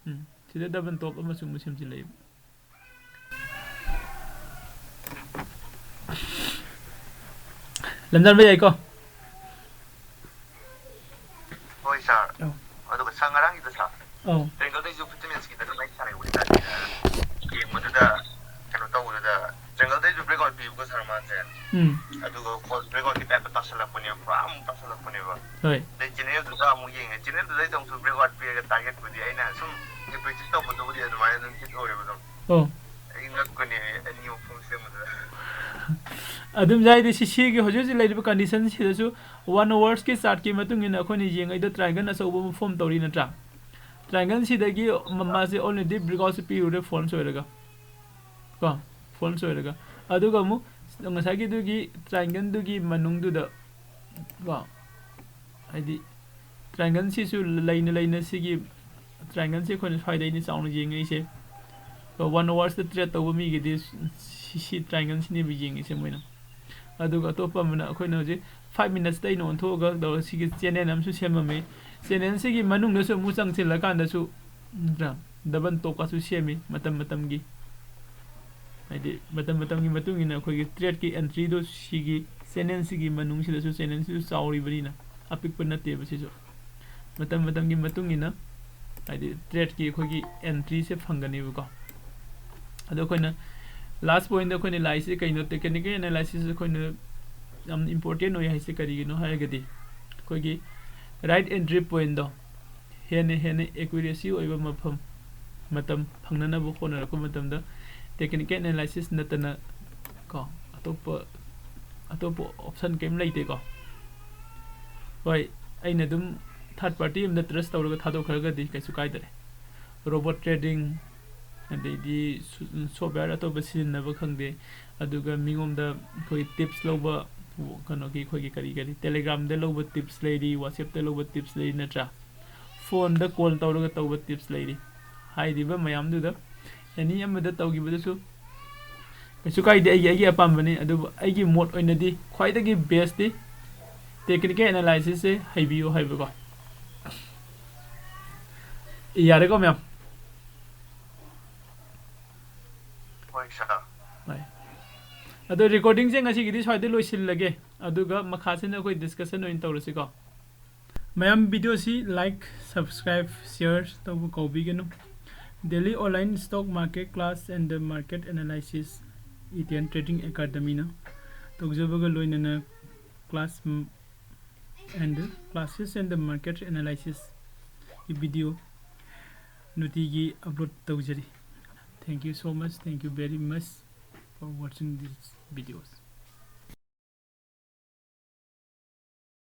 ꯎꯝ, ꯁꯤꯗ ꯗꯕꯜ ꯇꯣꯞ ꯑꯃꯁꯨ ꯑꯃꯨꯛ ꯁꯦꯝꯖꯤꯜꯂꯛꯏꯕ꯫ ꯂꯝꯖꯥꯟꯕ ꯌꯥꯏꯀꯣ? ꯍꯣꯏ ꯁꯥꯔ꯫ ꯑꯧ꯫ ꯑꯗꯨꯒ ꯁꯥꯔ, ꯉꯔꯥꯡꯒꯤꯗꯣ ꯁꯥꯔ, ꯑꯧ꯫ ꯇ꯭ꯔꯦꯡꯒꯜꯗꯩꯁꯨ ꯐꯤꯐꯇꯤꯟ ꯃꯤꯅꯠꯁꯀꯤꯗ ꯑꯗꯨꯝ ꯑꯩ ꯁꯥꯟꯅꯩ ꯋꯤꯟꯗꯔꯒꯤꯗ ꯌꯦꯡꯕꯗꯨꯗ ꯀꯩꯅꯣ ꯇꯧꯕꯗꯨꯗ ꯇ꯭ꯔꯦꯡꯒꯜꯗꯩꯁꯨ ꯕ꯭ꯔꯦꯛꯑꯥꯎꯠ ꯄꯤꯕꯀꯣ ꯁꯥꯔ ꯃꯥꯁꯦ꯫ ꯎꯝ꯫ ꯑꯗꯨꯒ ꯐꯣꯜꯁ ꯕ꯭ꯔꯦꯛꯑꯥꯎꯠꯀꯤ ꯇꯥꯏꯞꯇ ꯇꯥꯁꯜꯂꯛꯄꯅꯦꯕ, ꯄꯨꯔꯥ ꯑꯃꯨꯛ ꯇꯥꯁꯜꯂꯛꯄꯅꯦꯕ꯫ ꯍꯣꯏ꯫ ꯑꯗꯩ ꯆꯦꯅꯦꯜꯗꯨꯗ ꯑꯃꯨꯛ ꯌꯦꯡꯉꯦ, ꯆꯦꯅꯦꯜꯗꯨꯗꯩꯗ ꯑꯃꯨꯛꯁꯨ ꯕ꯭ꯔꯦꯛꯑꯥꯎꯠ ꯄꯤꯔꯒ ꯇꯥꯔꯒꯦꯠꯄꯨꯗꯤ ꯑꯩꯅ ꯁꯨꯝ ꯄ꯭ꯔꯦꯛꯇꯤꯁ ꯇꯧꯕꯗꯨꯕꯨꯗꯤ ꯑꯗꯨꯃꯥꯏꯅ ꯑꯗꯨꯝ ꯍꯤꯠ ꯑꯣꯏꯌꯦꯕ ꯑꯗꯨꯝ꯫ ꯑꯣ꯫ ꯑꯩ ꯉꯛꯄꯅꯦ ꯑꯅꯤ ꯑꯍꯨꯝ ꯁꯦꯝꯕꯗꯨꯗ꯫ ꯑꯗꯨꯝ ꯌꯥꯏꯗꯤ ꯁꯤ ꯁꯤꯒꯤ ꯍꯧꯖꯤꯛ ꯍꯧꯖꯤꯛ ꯂꯩꯔꯤꯕ ꯀꯟꯗꯤꯁꯟꯁꯤꯗꯁꯨ ꯋꯥꯟ ꯑꯋꯥꯔꯁꯀꯤ ꯆꯥꯔꯠꯀꯤ ꯃꯇꯨꯡ ꯏꯟꯅ ꯑꯩꯈꯣꯏꯅ ꯌꯦꯡꯉꯩꯗ ꯇ꯭ꯔꯥꯏꯒꯟ ꯑꯆꯧꯕ ꯑꯃ ꯐꯣꯝ ꯇꯧꯔꯤ ꯅꯠꯇ꯭ꯔꯥ? ꯇ꯭ꯔꯥꯏꯒꯟꯁꯤꯗꯒꯤ ꯃ-, ꯃꯥꯁꯦ ꯑꯣꯜꯔꯦꯗꯤ ꯕ꯭ꯔꯦꯛꯑꯥꯎꯠꯁꯦ ꯄꯤꯔꯨꯔꯦ ꯐꯣꯜꯁ ꯑꯣꯏꯔꯒ ꯀꯣ, ꯐꯣꯜꯁ ꯑꯣꯏꯔꯒ꯫ ꯑꯗꯨꯒ ꯑꯃꯨꯛ ꯉꯁꯥꯏꯒꯤꯗꯨꯒꯤ ꯇ꯭ꯔꯥꯏꯒꯟꯗꯨꯒꯤ ꯃꯅꯨꯡꯗꯨꯗ ꯀꯣ, ꯍꯥꯏꯗꯤ ꯇ꯭ꯔꯥꯏꯒꯟꯁꯤꯁꯨ ꯂꯩꯅ ꯂꯩꯅ ꯁꯤꯒꯤ ꯇ꯭ꯔꯥꯏꯒꯟꯁꯦ ꯑꯩꯈꯣꯏꯅ ꯁ꯭ꯋꯥꯏꯗꯩꯅ ꯆꯥꯎꯅ ꯌꯦꯡꯉꯛꯏꯁꯦ꯫ ꯋꯥꯟ ꯑꯋꯥꯔꯁꯇ ꯇ꯭ꯔꯦꯠ ꯇꯧꯕ ꯃꯤꯒꯤꯗꯤ ꯁꯤ, ꯁꯤ ꯇ꯭ꯔꯥꯏꯒꯟꯁꯤꯅꯦꯕ ꯌꯦꯡꯉꯤꯁꯦ ꯃꯣꯏꯅ꯫ ꯑꯗꯨꯒ ꯑꯇꯣꯞꯄ ꯑꯃꯅ ꯑꯩꯈꯣꯏꯅ ꯍꯧꯖꯤꯛ ꯐꯥꯏꯚ ꯃꯤꯅꯠꯁꯇ ꯑꯩꯅ ꯑꯣꯟꯊꯣꯛꯑꯒ ꯇꯧꯔꯒ ꯁꯤꯒꯤ ꯆꯦꯅꯦꯜ ꯑꯃꯁꯨ ꯁꯦꯝꯃꯝꯃꯤ꯫ ꯆꯦꯅꯦꯜꯁꯤꯒꯤ ꯃꯅꯨꯡꯗꯁꯨ ꯑꯃꯨꯛ ꯆꯪꯁꯤꯜꯂꯀꯥꯟꯗꯁꯨ, ꯅꯠꯇ꯭ꯔꯥ, ꯗꯕꯜ ꯇꯣꯞꯀꯁꯨ ꯁꯦꯝꯃꯤ ꯃꯇꯝ ꯃꯇꯝꯒꯤ꯫ ꯍꯥꯏꯗꯤ ꯃꯇꯝ ꯃꯇꯝꯒꯤ ꯃꯇꯨꯡ ꯏꯟꯅ ꯑꯩꯈꯣꯏꯒꯤ ꯇ꯭ꯔꯦꯠꯀꯤ ꯑꯦꯟꯇ꯭ꯔꯤꯗꯣ ꯁꯤꯒꯤ ꯆꯦꯅꯦꯜꯁꯤꯒꯤ ꯃꯅꯨꯡꯁꯤꯗꯁꯨ, ꯆꯦꯅꯦꯜꯁꯤꯁꯨ ꯆꯥꯎꯔꯤꯕꯅꯤꯅ ꯑꯄꯤꯛꯄ ꯅꯠꯇꯦꯕ ꯁꯤꯁꯨ꯫ ꯃꯇꯝ ꯃꯇꯝꯒꯤ ꯃꯇꯨꯡ ꯏꯟꯅ ꯍꯥꯏꯗꯤ ꯇ꯭ꯔꯦꯠꯀꯤ ꯑꯩꯈꯣꯏꯒꯤ ꯑꯦꯟꯇ꯭ꯔꯤꯁꯦ ꯐꯪꯒꯅꯦꯕꯀꯣ꯫ ꯑꯗꯣ ꯑꯩꯈꯣꯏꯅ last point ꯑꯩꯈꯣꯏꯅ ꯂꯥꯛꯏꯁꯦ ꯀꯩꯅꯣ, technical analysis ꯑꯩꯈꯣꯏꯅ ꯌꯥꯝ important ꯑꯣꯏ ꯍꯥꯏꯁꯦ ꯀꯔꯤꯒꯤꯅꯣ ꯍꯥꯏꯔꯒꯗꯤ, ꯑꯩꯈꯣꯏꯒꯤ right entry pointꯗꯣ ꯍꯦꯟꯅ ꯍꯦꯟꯅ accuracy ꯑꯣꯏꯕ ꯃꯐꯝ, ꯃꯇꯝ ꯐꯪꯅꯅꯕ ꯍꯣꯠꯅꯔꯛꯄ ꯃꯇꯝꯗ technical analysis ꯅꯠꯇꯅ ꯀꯣ, ꯑꯇꯣꯞꯄ ꯑꯇꯣꯞꯄ option ꯀꯔꯤꯝ ꯂꯩꯇꯦꯀꯣ꯫ ꯍꯣꯏ, ꯑꯩꯅ ꯑꯗꯨꯝ third party ꯑꯃꯗ trust ꯇꯧꯔꯒ ꯊꯥꯗꯣꯛꯈ꯭ꯔꯒꯗꯤ ꯀꯩꯁꯨ ꯀꯥꯏꯗꯔꯦ꯫ Robot trading, ꯑꯗꯩꯗꯤ software ꯑꯇꯣꯞꯄ ꯁꯤꯖꯤꯟꯅꯕ ꯈꯪꯗꯦ, ꯑꯗꯨꯒ ꯃꯤꯉꯣꯟꯗ ꯑꯩꯈꯣꯏ tips ꯂꯧꯕ, ꯀꯩꯅꯣꯒꯤ ꯑꯩꯈꯣꯏꯒꯤ ꯀꯔꯤ ꯀꯔꯤ Telegramꯗ ꯂꯧꯕ tips ꯂꯩꯔꯤ, WhatsAppꯇ ꯂꯧꯕ tips ꯂꯩꯔꯤ ꯅꯠꯇ꯭ꯔꯥ? Phoneꯗ call ꯇꯧꯔꯒ ꯇꯧꯕ tips ꯂꯩꯔꯤ꯫ ꯍꯥꯏꯔꯤꯕ ꯃꯌꯥꯝꯗꯨꯗ any ꯑꯃꯗ ꯇꯧꯈꯤꯕꯗꯁꯨ ꯀꯩꯁꯨ ꯀꯥꯏꯗꯦ, ꯑꯩꯒꯤ ꯑꯩꯒꯤ ꯑꯄꯥꯝꯕꯅꯤ꯫ ꯑꯗꯨꯕꯨ ꯑꯩꯒꯤ ꯃꯣꯠ ꯑꯣꯏꯅꯗꯤ ꯈ꯭ꯋꯥꯏꯗꯒꯤ bestꯇꯤ technical analysisꯁꯦ ꯍꯩꯕꯤꯌꯨ ꯍꯥꯏꯕꯀꯣ꯫ ꯌꯥꯔꯦꯀꯣ ꯃꯌꯥꯝ? ꯍꯣꯏ꯫ ꯑꯗꯣ recordingꯁꯦ ꯉꯁꯤꯒꯤꯗꯤ ꯁ꯭ꯋꯥꯏꯗ ꯂꯣꯏꯁꯤꯜꯂꯒꯦ, ꯑꯗꯨꯒ ꯃꯈꯥꯁꯤꯅ ꯑꯩꯈꯣꯏ discussion ꯑꯣꯏꯅ ꯇꯧꯔꯁꯤꯀꯣ꯫ ꯃꯌꯥꯝ videoꯁꯤ like, subscribe, share ꯇꯧꯕ ꯀꯥꯎꯕꯤꯒꯅꯨ꯫ Daily online stock market class and the market analysis Ethiopian Trading Academyꯅ ꯇꯧꯖꯕꯒ ꯂꯣꯏꯅꯅ class and classes and the market analysisꯀꯤ video ꯅꯨꯡꯇꯤꯒꯤ upload ꯇꯧꯖꯔꯤ꯫ Thank you so much, thank you very much for watching these videos.